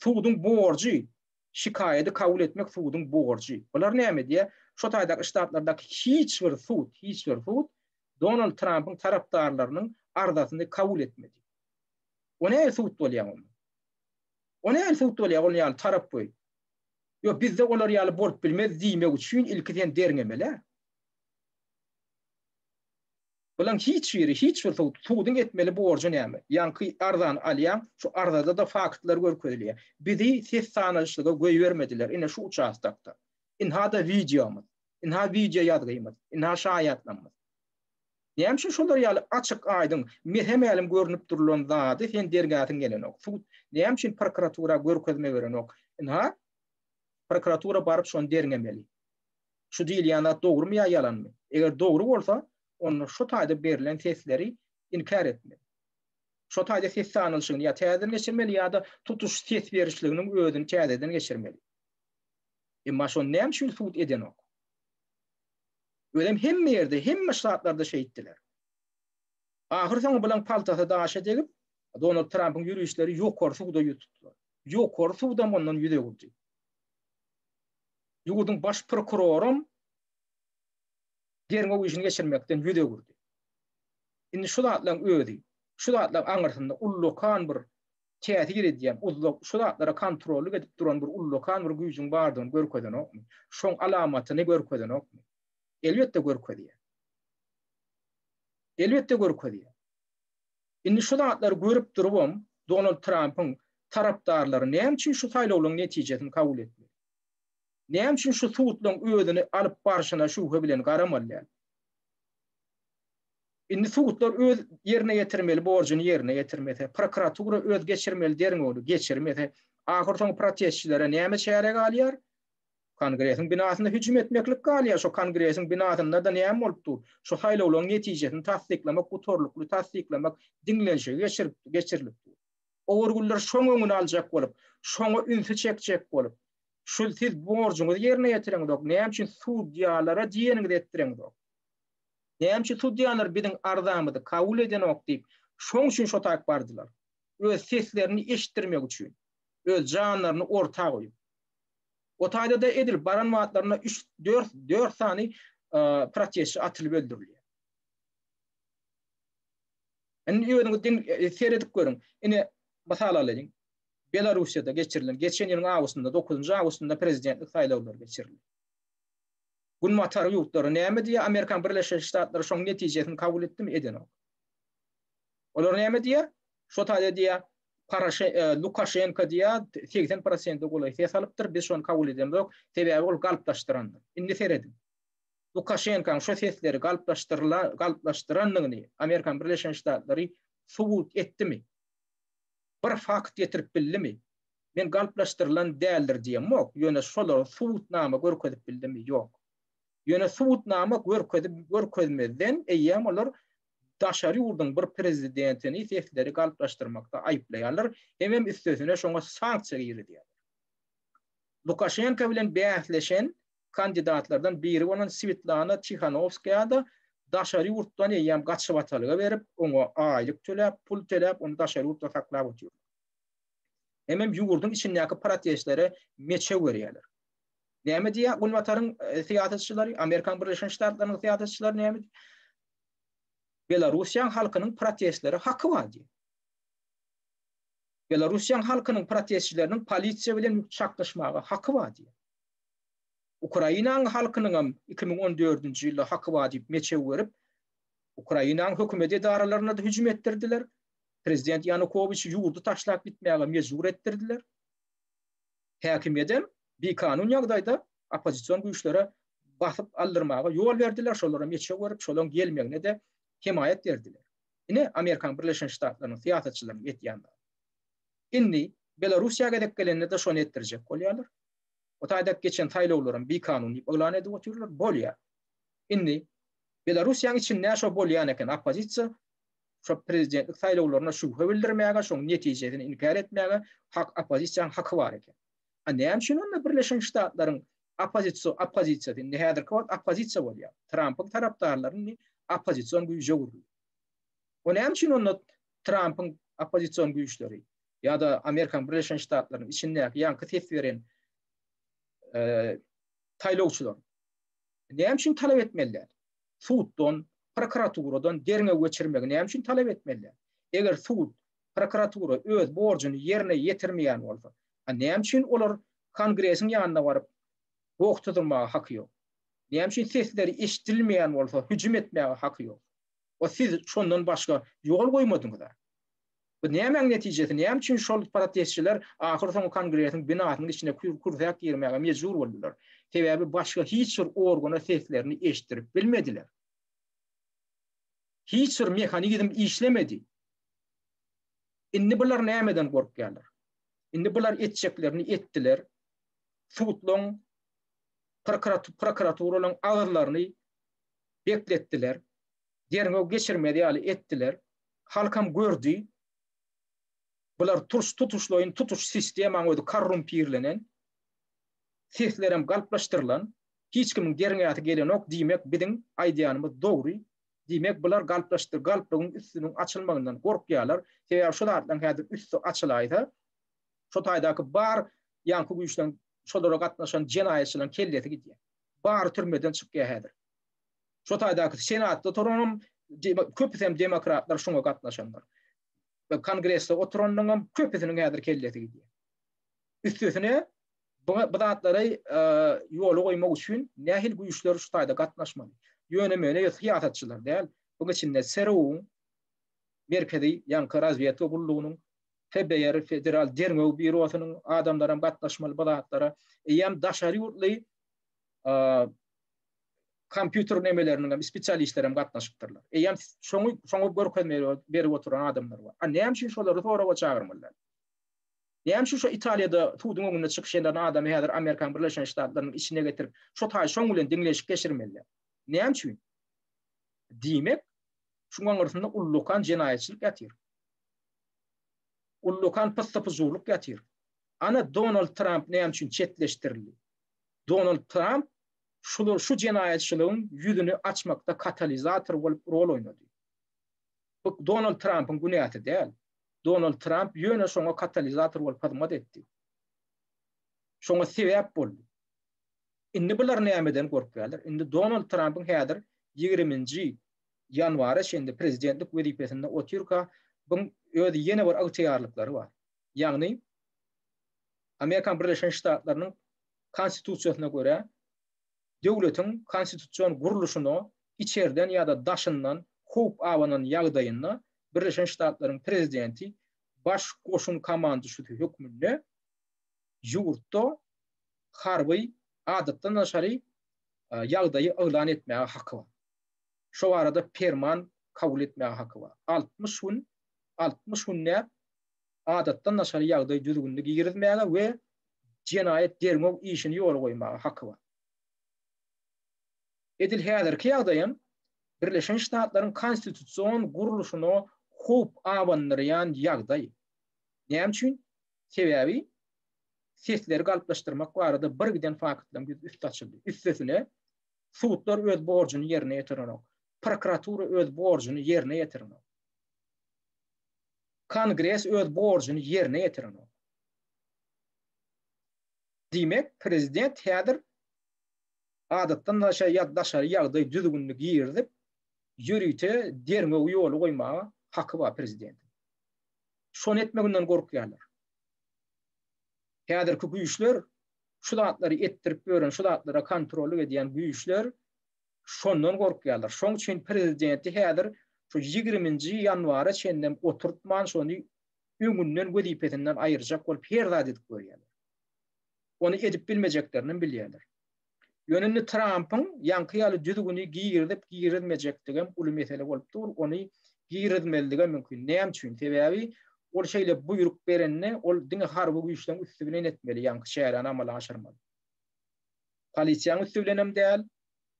Suduň borjy, şikaýady kabul etmek suduň borjy. Bular näme edýär? Şo taýdaky ştatlardaky hiç bir sud, hiç bir sud Donald Trampyň tarapdarlarynyň arzasyny kabul etmedi. O nähili sud bolýar onda? O nähili sud bolýar ol ýaly tarap goý. Ýok bizde olar ýaly bolup bilmez diýmek üçin ilki sen derňemeli. Bulaň hiç biri, hiç bir sud, suduň etmeli borjy näme? Ýaňky arzany alýaň, şu arzada-da faktlar görkezilýär. Bizi ses sanalyşlyga goýbermediler, ine şu uçastakda. Ynha-da wideomyz, ynha wideo ýazgymyz, ynha şaýatlamyz. Näme üçin şolar ýaly açyk-aýdyň, mese-mälim görnüp durulan zady sen dergäsiň gelenok? Sud näme üçin prokuratura görkezme berenok? Ynha, prokuratura baryp şony derňemeli. Şu diýilýän zat dogrumy ýa ýalanmy? Eger dogry bolsa, onda şu taýda berlen sesleri inkär etmeli. Şo taýda ses sanalyşygyny ýa täzeden geçirmeli ýa-da tutuş ses berişliginiň özüni täzeden geçirmeli. Emma şony näme üçin sud edenok? Özem hemme ýerde, hemme ştatlarda şeýtdiler. Ahyrsoňy bulaň paltasy daşa degip, Donald Trampyň ýörişleri ýokary suda ýüz tutdular. Ýokary sudam ondan ýüz öwürdi. Ýurduň baş prokuroram derňew işini geçirmekden ýüz öwürdi. Indi şu zatlaryň özi, şu zatlaryň aňyrsynda ullakan bir täsir edýän, uzak şu zatlara kontrollyk edip duran bir ullakan bir güýjüň bardygyny görkezenokmy? Şoň alamatyny görkezenokmy? Elbetde görkezýär. Elbetde görkezýär. Indi şu zatlary görüp durubam Donald Trampyň tarapdarlary näme üçin şu saýlawlaryň netijesini kabul etmeli? Näme üçin şu sudlaryň özüni alyp barşyna şübhe bilen garamaly däl? Indi sudlar öz ýerine ýetirmeli borjuny ýerine ýetirmese, prokuratura öz geçirmeli derňewini geçirmese, ahyrsoňy protestçilere näme çäre galýar? Kongresiň binasyna hüjüm etmeklik galýar. Şo kongresiň binasynda-da näme bolup dur? Şo saýlawlaryň netijesini tassyklamak, gutarnykly tassyklamak diňlenişigi geçirip, geçirilip dur. Owargüller şoň öňüni aljak bolup, şoňa ünsi çekjek bolup, şu siz borjuňyzy ýerine ýetireňzok, näme üçin sudýalara diýeniňizi etdireňzok? Näme üçin sudýalar biziň arzamyzy kabul edenok diýip, şoň üçin şo taýyk bardylar. Öz seslerini eşitdirmek üçin, öz janlaryny orta goýup. O taýda-da edil baran wagtlarynda üç, dört, dört sany protestçi atylyp öldürilýär. Indi özüňiz diň seredip görüň. Ine, mysal alaýyn. Belarussiýada geçirilen, geçen ýylyň awgustynda, dokuzynjy awgustynda prezidentlik saýlawlary geçirildi. Günbatar ýurtlary näme diýýär? Amerikan Birleşen Ştatlary şoň netijesini kabul etdimi? Edenok. Olar näme diýýär? Şo taýda diýýär, Paraşe, e, Lukaşenko diýýär, 80 prosente golaý ses alypdyr, biz şony kabul edemzok, sebäbi ol galplaşdyrandyr. Indi serediň. Lukaşenkoň şo sesleri galplaşdyryla, galplaşdyrandygyny Amerikan Birleşen Ştatlary subut etdimi? Bir fakt getirip bildimi? Men galplaşdyrylan däldir diýemok, ýöne şolara subutnama görkezip bildimi? Ýok. Ýöne subutnama görkezip görkezmezden eýýäm olar daşary ýurduň bir prezidentini sesleri galplaşdyrmakda aýyplaýarlar hemem üstesine şoňa sanksiýa girizýärler. Lukaşenko bilen bäsleşen kandidatlardan biri bolan Swetlana Tihanowskaýa-da daşary ýurtdan eýýäm gaçybatalga berip, oňa aýlyk töläp, pul töläp, ony daşary ýurtda saklap otyrlar. Hemem ýurduň içindäki protestlere meçew berýärler. Näme diýýär Günbataryň e, syýasatçylary, Amerikan Birleşen Ştatlarynyň syýasatçylary näme diýýär? Belarussiýanyň halkynyň protestlere haky bar diýýär. Belarussiýanyň halkynyň protestçileriniň polisiýa bilen çaknyşmaga haky bar diýýär. Ukrainanyň halkynyňam 2014-nji ýylda haky bar diýip meçew berip, Ukrainanyň hökümet edaralaryna-da hüjüm etdirdiler. Prezident Ýanukowiçi ýurdy taşlap gitmäge mejbur etdirdiler. Häkimiýedem bikanun ýagdaýda oppozision güýçlere basyp aldyrmaga ýol berdiler, şolara meçew berip, şolaryň gelmegine-de hemaýat berdiler. Ine, Amerikanyň Birleşen Ştatlarynyň syýasatçylarynyň etýän zady. Indi Belarussiýa gezek gelende-de şony etdirjek bolýarlar. O taýda geçen saýlawlaram bikanun diýip yglan edip otyrlar. Bolýar. Indi Belarussiýanyň içinde şo bolýan eken, oppozisiýa şo prezidentlik saýlawlaryna şübhe bildirmäge, şoň netijesini inkär etmäge hak oppozisiýanyň haky bar eken. A näme üçin onda Birleşen Ştatlaryň oppozisiýa oppozisiýasy indi häzirki wagt oppozisiýa bolýar. Trampyň tarapdarlary indi oppozision güýje öwrüldi. O näme üçin onda Trampyň oppozision güýçleri ýa-da Amerikanyň Birleşen Ştatlarynyň içindäki ýaňky ses beren saýlawçylar näme üçin talap etmeli däl? Suddan, prokuraturadan derňew geçirmegi näme üçin talap etmeli däl? Eger sud, prokuratura öz borjuny ýerine ýetirmeýän bolsa, a näme üçin olar Kongresiň ýanyna baryp goh tuzurmaga haky ýok? Näme üçin sesleri eşidilmeýän bolsa hüjüm etmäge haky ýok? O siz şondan başga ýol goýmadyňyz-a. Bu nämäň netijesi? Näme üçin şol protestçiler ahyrsoňy Kongresiň binasynyň içine kürsäp girmäge mejbur boldular? Sebäbi başga hiç bir organa seslerini eşitdirip bilmediler. Hiç bir mehanizm işlemedi. Indi bular nämeden gorkýarlar? Indi bular etjeklerini etdiler. Sudlaryň, prokuraturalaryň agyzlaryny bekletdiler. Derňew geçirmez ýaly etdiler. Halkam gördi. Bular tuş tutuşlaýyn tutuş sistemaň özi korrumpirlenen. Seslerem galplaşdyrylan. Hiç kimiň derňäsi gelenok diýmek biziň aýdýanymyz dogry. Diýmek bular galplaşdyr galplygyň üstüniň açylmagyndan gorkýarlar. Sebäbi şu zatlaryň häzir üsti açylaýsa şo taýdaky bar ýaňky güýçleň şolara gatnaşan jenaýatçylaryň kellesi gidýär. Bary türmeden çykýar häzir. Şo taýdaky senatda oturanam köpüsem demokratlar şoňa gatnaşanlar. Kongresde oturanyňam köpüsiniň häzir kellesi gidýär. Üstesine bu, bu zatlary e, ýola goýmak üçin nähili güýçler şu taýda gatnaşmaly. Ýöne möne syýasatçylar däl. Bu içinde SRU-nyň merkezi ýaňky razwedka gullugynyň FBR Federal derňew býurosynyň adamlaram gatnaşmaly bu zatlara. Eýýäm daşary ýurtly e, kompýuter nemeleriniň hem spesialistleri hem gatnaşypdyrlar. Eýýäm şoňy şoňa görkezme berip oturan adamlar bar. A näme üçin şolary soraga çagyrmalylar? Näme üçin şo Italiýada suduň öňünde çykyş eden adamy häzir Amerikanyň Birleşen Ştatlarynyň içine getirip, şo taý şoň bilen diňleşik geçirmeliler? Näme üçin? Diýmek, şuň aňyrsynda ullakan jenaýatçylyk ýatyr. Ullakan pyssy-pyjurlyk ýatyr. Ana Donald Tramp näme üçin çetleşdirildi? Donald Tramp şular şu jenaýatçylygyň ýüzüni açmakda katalizator bolup rol oýnady. Bu Donald Trampyň günäsi däl. Donald Tramp ýöne şoňa katalizator bolup hyzmat etdi. Şoňa sebäp boldy. Indi bular nämeden gorkýarlar? Indi Donald Trampyň häzir 20-nji ýanwara çenli prezidentlik wezipesinde otyrka, buň öz ýene bir ygtyýarlyklary bar. Ýagny Amerikan Birleşen Ştatlarynyň Konstitusiýasyna görä, döwletiň konstitusion gurluşyna içerden ýa-da daşyndan howp abanan ýagdaýynda Birleşen Ştatlaryň Prezidenti Baş goşun komanduşysy hökmünde ýurtda harby adatdan daşary ýagdaýy yglan etmäge haky bar. Şo barada perman kabul etmäge haky bar. 60 gün, 60 günläp adatdan daşary ýagdaý düzgünini girizmäge we jenaýat derňew işini ýola goýmaga haky bar. Edil häzirki ýagdaýam Birleşen Ştatlaryň konstitusion gurluşyna howp abandyrýan ýagdaý. Näme üçin? Sebäbi sesleri galplaşdyrmak barada birgiden faktlaryň ýüz üsti açyldy. Üstesine, sudlar öz borjuny ýerine ýetirenok. Prokuratura öz borjuny ýerine ýetirenok. Kongres öz borjuny ýerine ýetirenok. Diýmek, prezident häzir adatdan daşary ýa daşary ýagdaý düzgünini girizip, ýörite derňewi ýola goýmaga haky bar prezidentiň. Şony etmeginden gorkýarlar. Häzirki güýçler şu zatlary etdirip ýören, şu zatlara kontrollyk edýän güýçler şondan gorkýarlar. Şoň üçin prezidenti häzir şu ýigriminji ýanwara çenlem oturtman şony öňünden wezipesinden aýyrjak bolup her zat edip görýärler. Ony edip bilmejeklerinem bilýärler. Ýöne indi Trampyň ýaňky ýaly düzgüni girizip girizmejekdigem uly mesele bolup dur. Ony girizmezligem mümkin. Näme üçin? Sebäbi ol şeýle buýruk berende ol diňe harby güýçleň üsti bilen etmeli ýaňky çäräni amala aşyrmaly. Polisiýanyň üsti bilenem däl,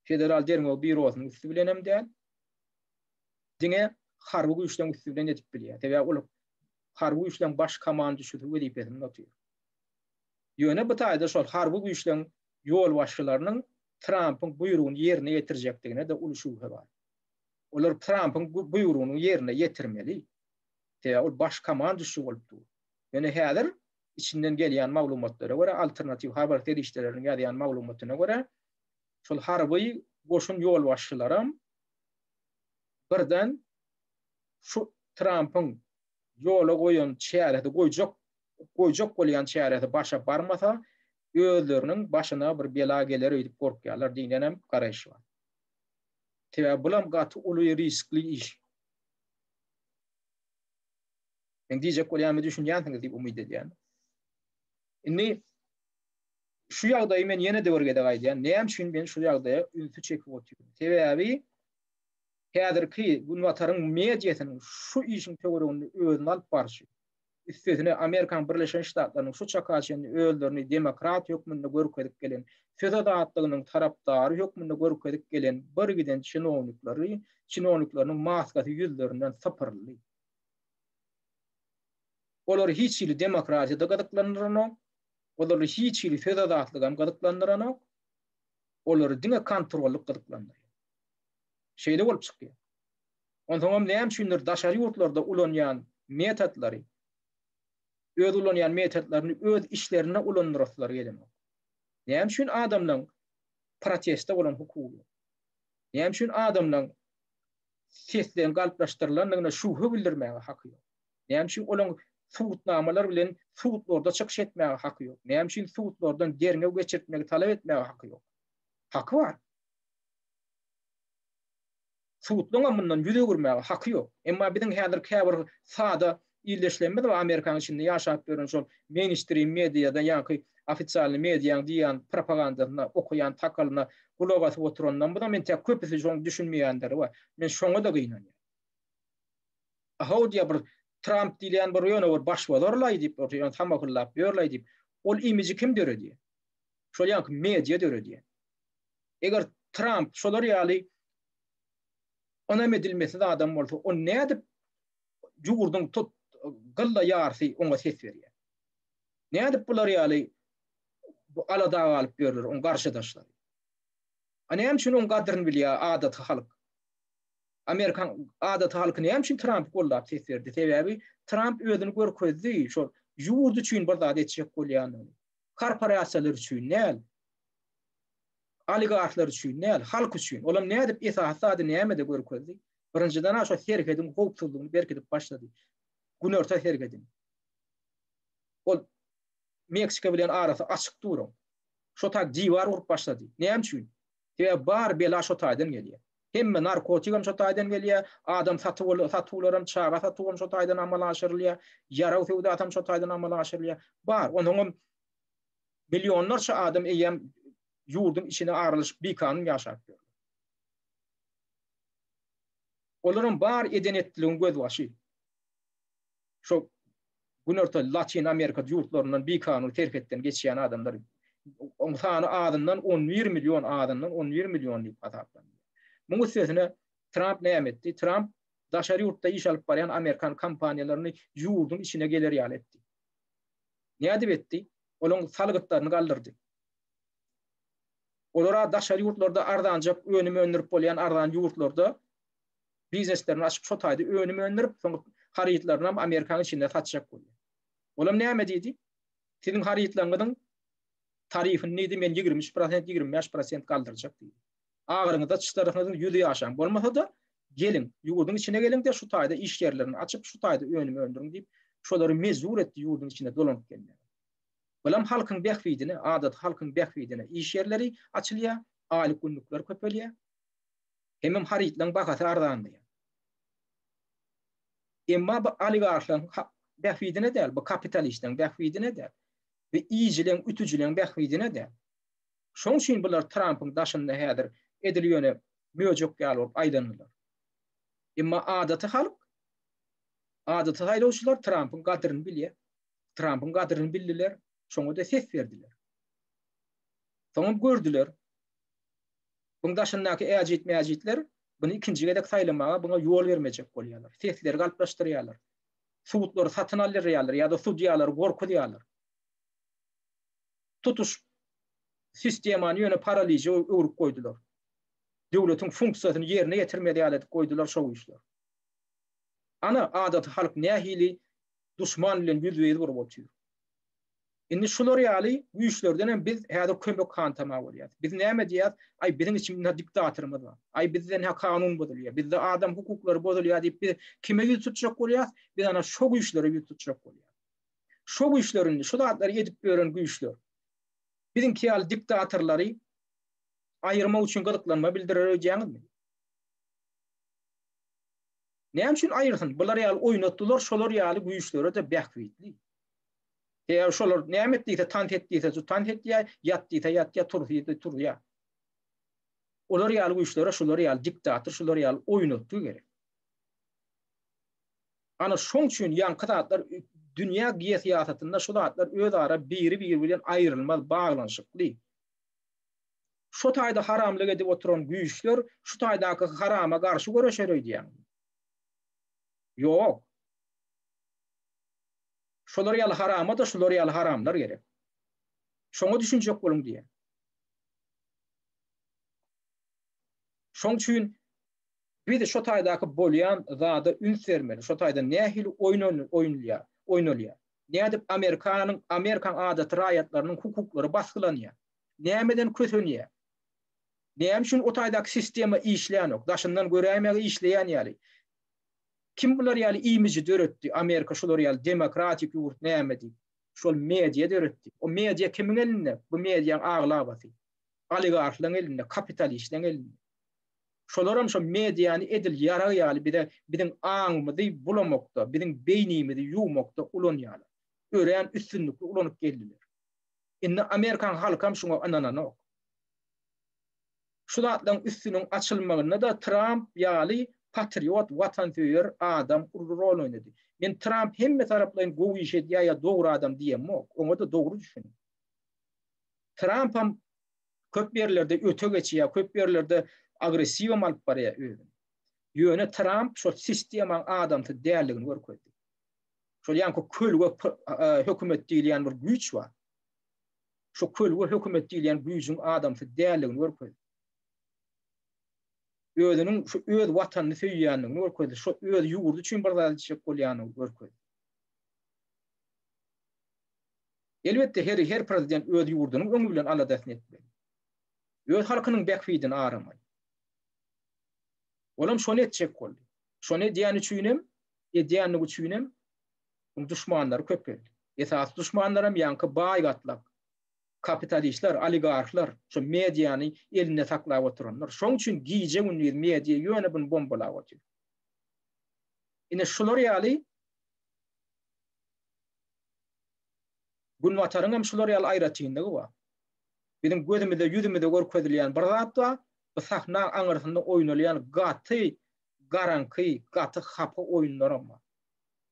Federal derňew býurosynyň üsti bilenem däl. Diňe harby güýçleň üsti bilen edip bilýär. Sebäbi ol harby güýçleň baş komanduşysy wezipesinde otyr. Ýöne bu taýda şol harby güýçleň ýolbaşçylarynyň Trampyň buýrugyny ýerine ýetirjekdigine-de uly şübhe bar. Olar Trampyň buýrugyny ýerine ýetirmeli. Sebäbi ol baş komanduşy bolup dur. Ýöne häzir içinden gelýän maglumatlara görä, alternatiw habar serişdeleriniň ýazýan maglumatyna görä, şol harby goşun ýolbaşçylaram birden şu Trampyň ýola goýan çäresi, goýjak goýjak bolýan çäresi başa barmasa, özleriniň başyna bir bela geler öýdüp gorkýarlar diýlenem garaýyş bar. Sebäbi bulam gaty uly riskli iş. Men diýjek bolýanyma düşünýänsiňiz diýip umyt edýän. Indi şu ýagdaýy men ýene-de bir gezek aýdýan. Näme üçin men şu ýagdaýa ünsi çekip otyryn? Sebäbi häzirki Günbataryň mediasynyň şu işiň töwereginde özüni alyp barşy, üstesine Amerikanyň Birleşen Ştatlarynyň şu çaka çenli özlerini demokrat hökmünde görkezip gelen, söz azatlygynyň tarapdary hökmünde görkezip gelen birgiden çinownikleri, çinownikleriniň maskasy ýüzlerinden sypyryldy. Olary hiç hili demokratiýa-da gyzyklandyranok, olary hiç hili söz azatlygam gyzyklandyranok, olary diňe kontrollyk gyzyklandyrýar. Şeýle bolup çykýar. Onsoňam näme üçindir daşary ýurtlarda ulanýan metodlary, öz ulanýan metodlaryny öz işlerinde ulandyraslary gelenok. Näme üçin adamlaň proteste bolan hukugy ýok? Näme üçin adamlaň sesleň galplaşdyrylandygyna şübhe bildirmäge haky ýok? Näme üçin olaň subutnamalar bilen sudlarda çykyş etmäge haky ýok? Näme üçin sudlardan derňew geçirtmegi talap etmäge haky ýok? Haky bar. Sudlaňam mundan ýüz öwürmäge haky ýok. Emma biziň häzir käbir sada ildeşlerimiz bar Amerikanyň içinde ýaşap ýören şol mainstream mediada ýaňky ofitsialnyý mediaň diýýän propagandasyna okaýan takalyna gulak asyp oturanlarymyzam entäk köpüsi şoň düşünmeýänleri bar. Men şoňa-da gynanýan. Ahow diýýär bir Tramp diýilýän bir ýöne bir başbozarlaý diýip ýöne samahyllap ýörlaý diýip. Ol imiji kim döredýär? Şol ýaňky media döredýär. Eger Tramp şolar ýaly ynam edilmesiz adam bolsa, o nädip ýurduň tut gylla ýarsy oňa ses berýär? Nädip bular ýaly bu alada galyp ýörler oň garşydaşlary? A näme üçin oň gadryny bilýär adaty halk? Amerikan adaty halky näme üçin Trampy goldap ses berdi? Sebäbi Tramp özüni görkezdi, şol ýurt üçin bir zat etjek bolýandygyny. Korporasiýalar üçin däl. Oligarhlar üçin däl, halk üçin. Olam nädip esasy zady nämede görkezdi? Birinjiden-ä şo serhediň howpsuzlygyny berkidip başlady. Günorta serhedini. Ol Meksika bilen arasy açyk dur oň. Şo tak diwar gurup başlady. Näme üçin? Sebäbi bar bela şo taýdan gelýär. Hemme narkotigem şo taýdan gelýär, adam satyw satuwlaram, çaga satuwam şo taýdan amala aşyrylýar, ýarag söwdasam şo taýdan amala aşyrylýar. Bar. Onsoňam Millionlarça adam eýýäm ýurduň içine aralaşyp bikanun ýaşap ýörler. Olaryň bar eden-etdiligiň gözbaşy şo Günorta Latyn Amerika ýurtlaryndan bikanun serhetden geçýän adamlar. Oň sany azyndan 11 million, azyndan 11 million diýip hasaplanýar. Muň üstesine Tramp näme etdi? Tramp daşary ýurtda iş alyp barýan amerikan kompaniýalaryny ýurduň içine geler ýaly etdi. Nädip etdi? Olaň salgytlaryny galdyrdy. Olara daşary ýurtlarda arzanjak önüm öndürip bolýan arzan ýurtlarda bizneslerini açyp şo taýda önüm öndürip, soň harytlarynam Amerikanyň içinde satjak bolýar. Olam näme diýdi? Siziň harytlaryňyzyň tarifini diýdi, men 23%, 25% galdyrjak diýdi. Agyryňyzda çydarsyňyz, ýüzi ýaşaň. Bolmasa-da, geliň, ýurduň içine geliň-de şu taýda iş ýerlerini açyp, şu taýda önüm öndüriň diýip. Şolary mejbur etdi ýurduň içine dolanyp gelmäge. Bulam halkyň bähbidine, adaty halkyň bähbidine iş ýerleri açylýar, aýlyk-günlükler köpelýär. Hemem harytlaryň bahasy arzanlaýar. Emma bu oligarhlaryň bähbidine däl, bu kapitalistleriň bähbidine däl. Bu iýijileň, ütüjileň bähbidine däl. Şoň üçin bular Trampyň daşynda häzir edil ýöne möjek ýaly bolup aýlandylar. Emma adaty halk, adaty saýlawçylar Trampyň gadyryny bilýär. Trampyň gadyryny bildiler, şoňa-da ses berdiler. Soňam gördüler. Buň daşyndaky äjit-mäjitler buny ikinji gezek saýlamaga buňa ýol bermejek bolýarlar. Sesleri galplaşdyrýarlar. Sudlary satyn aldyrýarlar ýa-da sudýalary gorkuzýarlar. Tutuş sistemany ýöne paralije öwrüp goýdular. Döwletiň funksiýasyny ýerine ýetirmez ýaly edip goýdular şo güýçler. Ana, adaty halk nähili duşman bilen ýüzbe-ýüz bolup otyr. Indi şular ýaly güýçlerden hem biz häzir kömek hantama bolýarys. Biz näme diýýäris? Aý, biziň içimizde diktatorymyz bar. Aý, bizden hä kanun bozulýar. Bizde adam hukuklary bozulýar diýip biz kime ýüz tutjak bolýarys? Biz ana şo güýçlere ýüz tutjak bolýarys. Şo güýçler indi şu zatlary edip ýören güýçler. Biziňki ýaly diktatorlary aýyrmak üçin gyzyklanma bildirer öýdýäňizmi? Näme üçin aýyrsyn? Bular ýaly oýnatdylar, şolar ýaly güýçlere-de bähbitli. Sebäbi şolar näme et diýse, tans et diýse, şu tans etýär, ýat diýse ýatýar, tur diýse turýar. Olar ýaly güýçlere şular ýaly diktator, şular ýaly oýnatgy gerek. Ana şoň üçin ýaňky zatlar dünýä geosyýasatynda şu zatlar özara biri-biri bilen aýrylmaz baglanyşykly. Şo taýda haramlyk edip oturan güýçler şu taýdaky harama garşy göreşer öýdýäňmi? Ýok. Şolar ýaly harama-da şular ýaly haramlar gerek. Şoňa düşünjek boluň diýýän. Şoň üçin biz şo taýdaky bolýan zada üns bermeli. Şo taýda nähili oýun oýnulýar, oýnalýar. Nädip Amerikanyň, Amerikan adaty raýatlarynyň hukuklary basgylanýar. Nämeden kösenýär? Näme üçin o taýdaky sistema işlänok? Daşyndan göräýmäge işleýän ýaly. Kim bular ýaly imiji döretdi? Amerika şular ýaly demokratik ýurt näme diýip. Şol media döretdi. O media kimiň elinde? Bu mediaň aglabasy. Oligarhlaryň elinde, kapitalistleriň elinde. Şolaram şo mediany edil ýarag ýaly bize biziň aňymyzy bulamakda, biziň beýnimizi ýuwmakda ulanýarlar. Örän üstünlikli ulanyp geldiler. Indi Amerikan halkam şuňa ynananok. Şu zatlaryň üstüniň açylmagynda-da Tramp ýaly patriot, watansöýer adam uly rol oýnady. Men Tramp hemme taraplaýyn gowy iş edýär ýa dogry adam diýemok. Oňa-da dogry düşüniň. Trampam köp ýerlerde öte geçýär, köp ýerlerde agressiwem alyp barýar özüni. Ýöne Tramp şol sistemaň adamsy däldigini görkezdi. Şol ýaňky kölge hökümet diýilýän bir güýç bar. Şo kölge hökümet diýilýän güýjüň adamsy däldigini görkezdi. Özüniň şu öz watanyny söýýändigini görkezdi. Şo öz ýurdy üçin bir zat etjek bolýanyny görkezdi. Elbetde her her prezident öz ýurdunyň öňi bilen aladasyny etmeli. Öz halkynyň bähbidini aramaly. Olam şony etjek boldy. Şony edýäni üçinem, edýänligi üçinem onuň duşmanlary köpeldi. Esasy duşmanlaram ýaňky baý gatlak, kapitalistler, oligarhlar, şo mediany elinde saklap oturanlar. Şoň üçin gije-gündiz media ýöne buny bombalap otyr. Ine şular ýaly Günbataryň hem şular ýaly aýratynlygy bar. Biziň gözümize, ýüzümize görkezilýän bir zat bar, bu sahna aňyrsynda oýnalýan gaty garaňky, gaty hapa oýunlaram bar.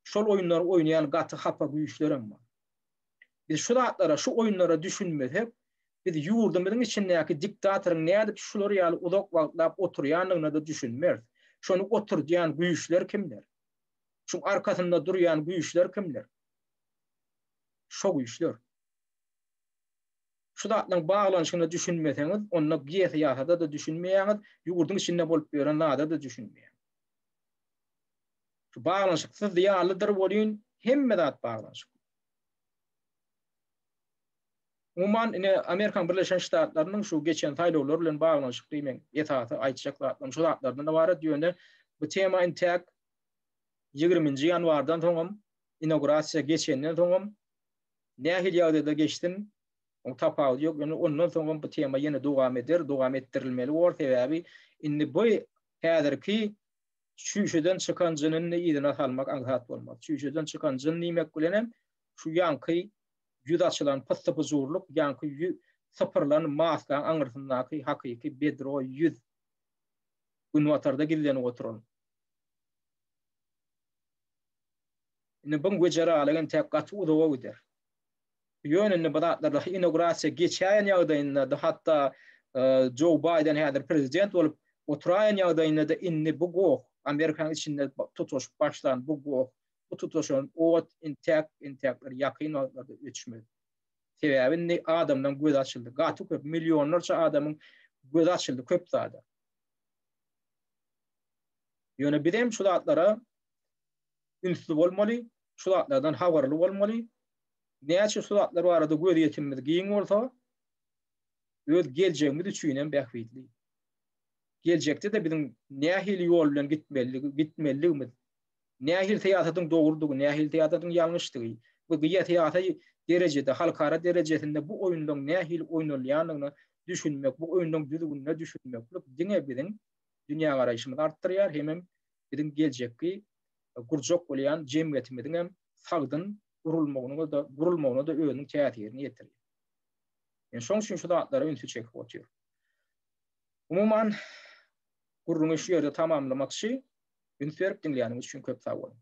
Şol oýunlary oýnaýan gaty hapa güýçlerem bar. Biz şu zatlara, şu oýunlara düşünmesek, biz ýurdumyzyň içindäki diktatoryň nädip şular ýaly uzak wagtlap oturýandygyna-da düşünmeris. Şony oturdýan güýçler kimler? Şuň arkasynda durýan güýçler kimler? Şo güýçler. Şu zatlaryň baglanyşygyna düşünmeseňiz, onda geosyýasata-da düşünmeýäňiz, ýurduň içinde bolup ýören zada-da düşünmeýäňiz. Şu baglanyşyksyz ýalydyr welin, hemme zat baglanyşykly. Umuman, ine, Amerikanyň Birleşen Ştatlarynyň şu geçen saýlawlar bilen baglanyşykly meň esasy aýtjak zatlarym şu zatlardan ybarat, ýöne bu tema intäk ýigriminji ýanwardan soňam. Inaugurasiýa geçenden soňam nähili ýagdaýda geçsin, oň tapawudy ýok. Ýöne ondan soňam bu tema ýene dowam eder, dowam etdirilmeli bor. Sebäbi indi bu häzirki çüýşeden çykan jynyny yzyna salmak aňsat bolmaz. Çüýşeden çykan jyn diýmek bilenem şu ýaňky ýüz açylan pyssy-pyjurlyk, ýaňky ýü sypyrylan maskaň aňyrsyndaky hakyky bedroý ýüz. Günbatarda gizlenip oturan. Indi buň wejeralygy entäk gaty uzaga gider. Ýöne indi bu zatlarda inaugurasiýa geçäýen ýagdaýynda-da, hatda Joe Baýden häzir prezident bolup oturaýan ýagdaýynda-da indi bu goh, Amerikanyň içinde tutaşyp başlan bu goh, bu tutaşan ot entäk, entäkler ýakyn wagtlarda öçmez. Sebäbi indi adamlaryň gözi açyldy. Gaty köp, millionlarça adamyň gözi açyldy köp zada. Ýöne biz hem şu zatlara ünsli bolmaly, şu zatlardan habarly bolmaly. Näçe şu zatlar barada gözýetimimiz giň bolsa, öz geljegimiz üçin hem bähbitli. Geljekde-de biziň nähili ýol bilen gitmelidigi, gitmelidigimiz, nähili syýasatyň dogrudygy, nähili syýasatyň ýalňyşdygy we geosyýasy derejede, halkara derejesinde bu oýunlaryň nähili oýnalýandygyna düşünmek, bu oýunlaryň düzgünine düşünmeklik diňe biziň dünýägaraýşymyzy artdyrýar hemem biziň geljekki gurjak bolýan jemgyýetimiziň hem sagdyn gurulmagyna-da, gurulmagyna-da özüniň täsirini ýetirýär. Men şoň üçin şu zatlara ünsi çekip otyryn. Umuman, gürrüňi şu ýerde tamamlamakçy. Üns berip diňleýäniňiz üçin köp sag boluň.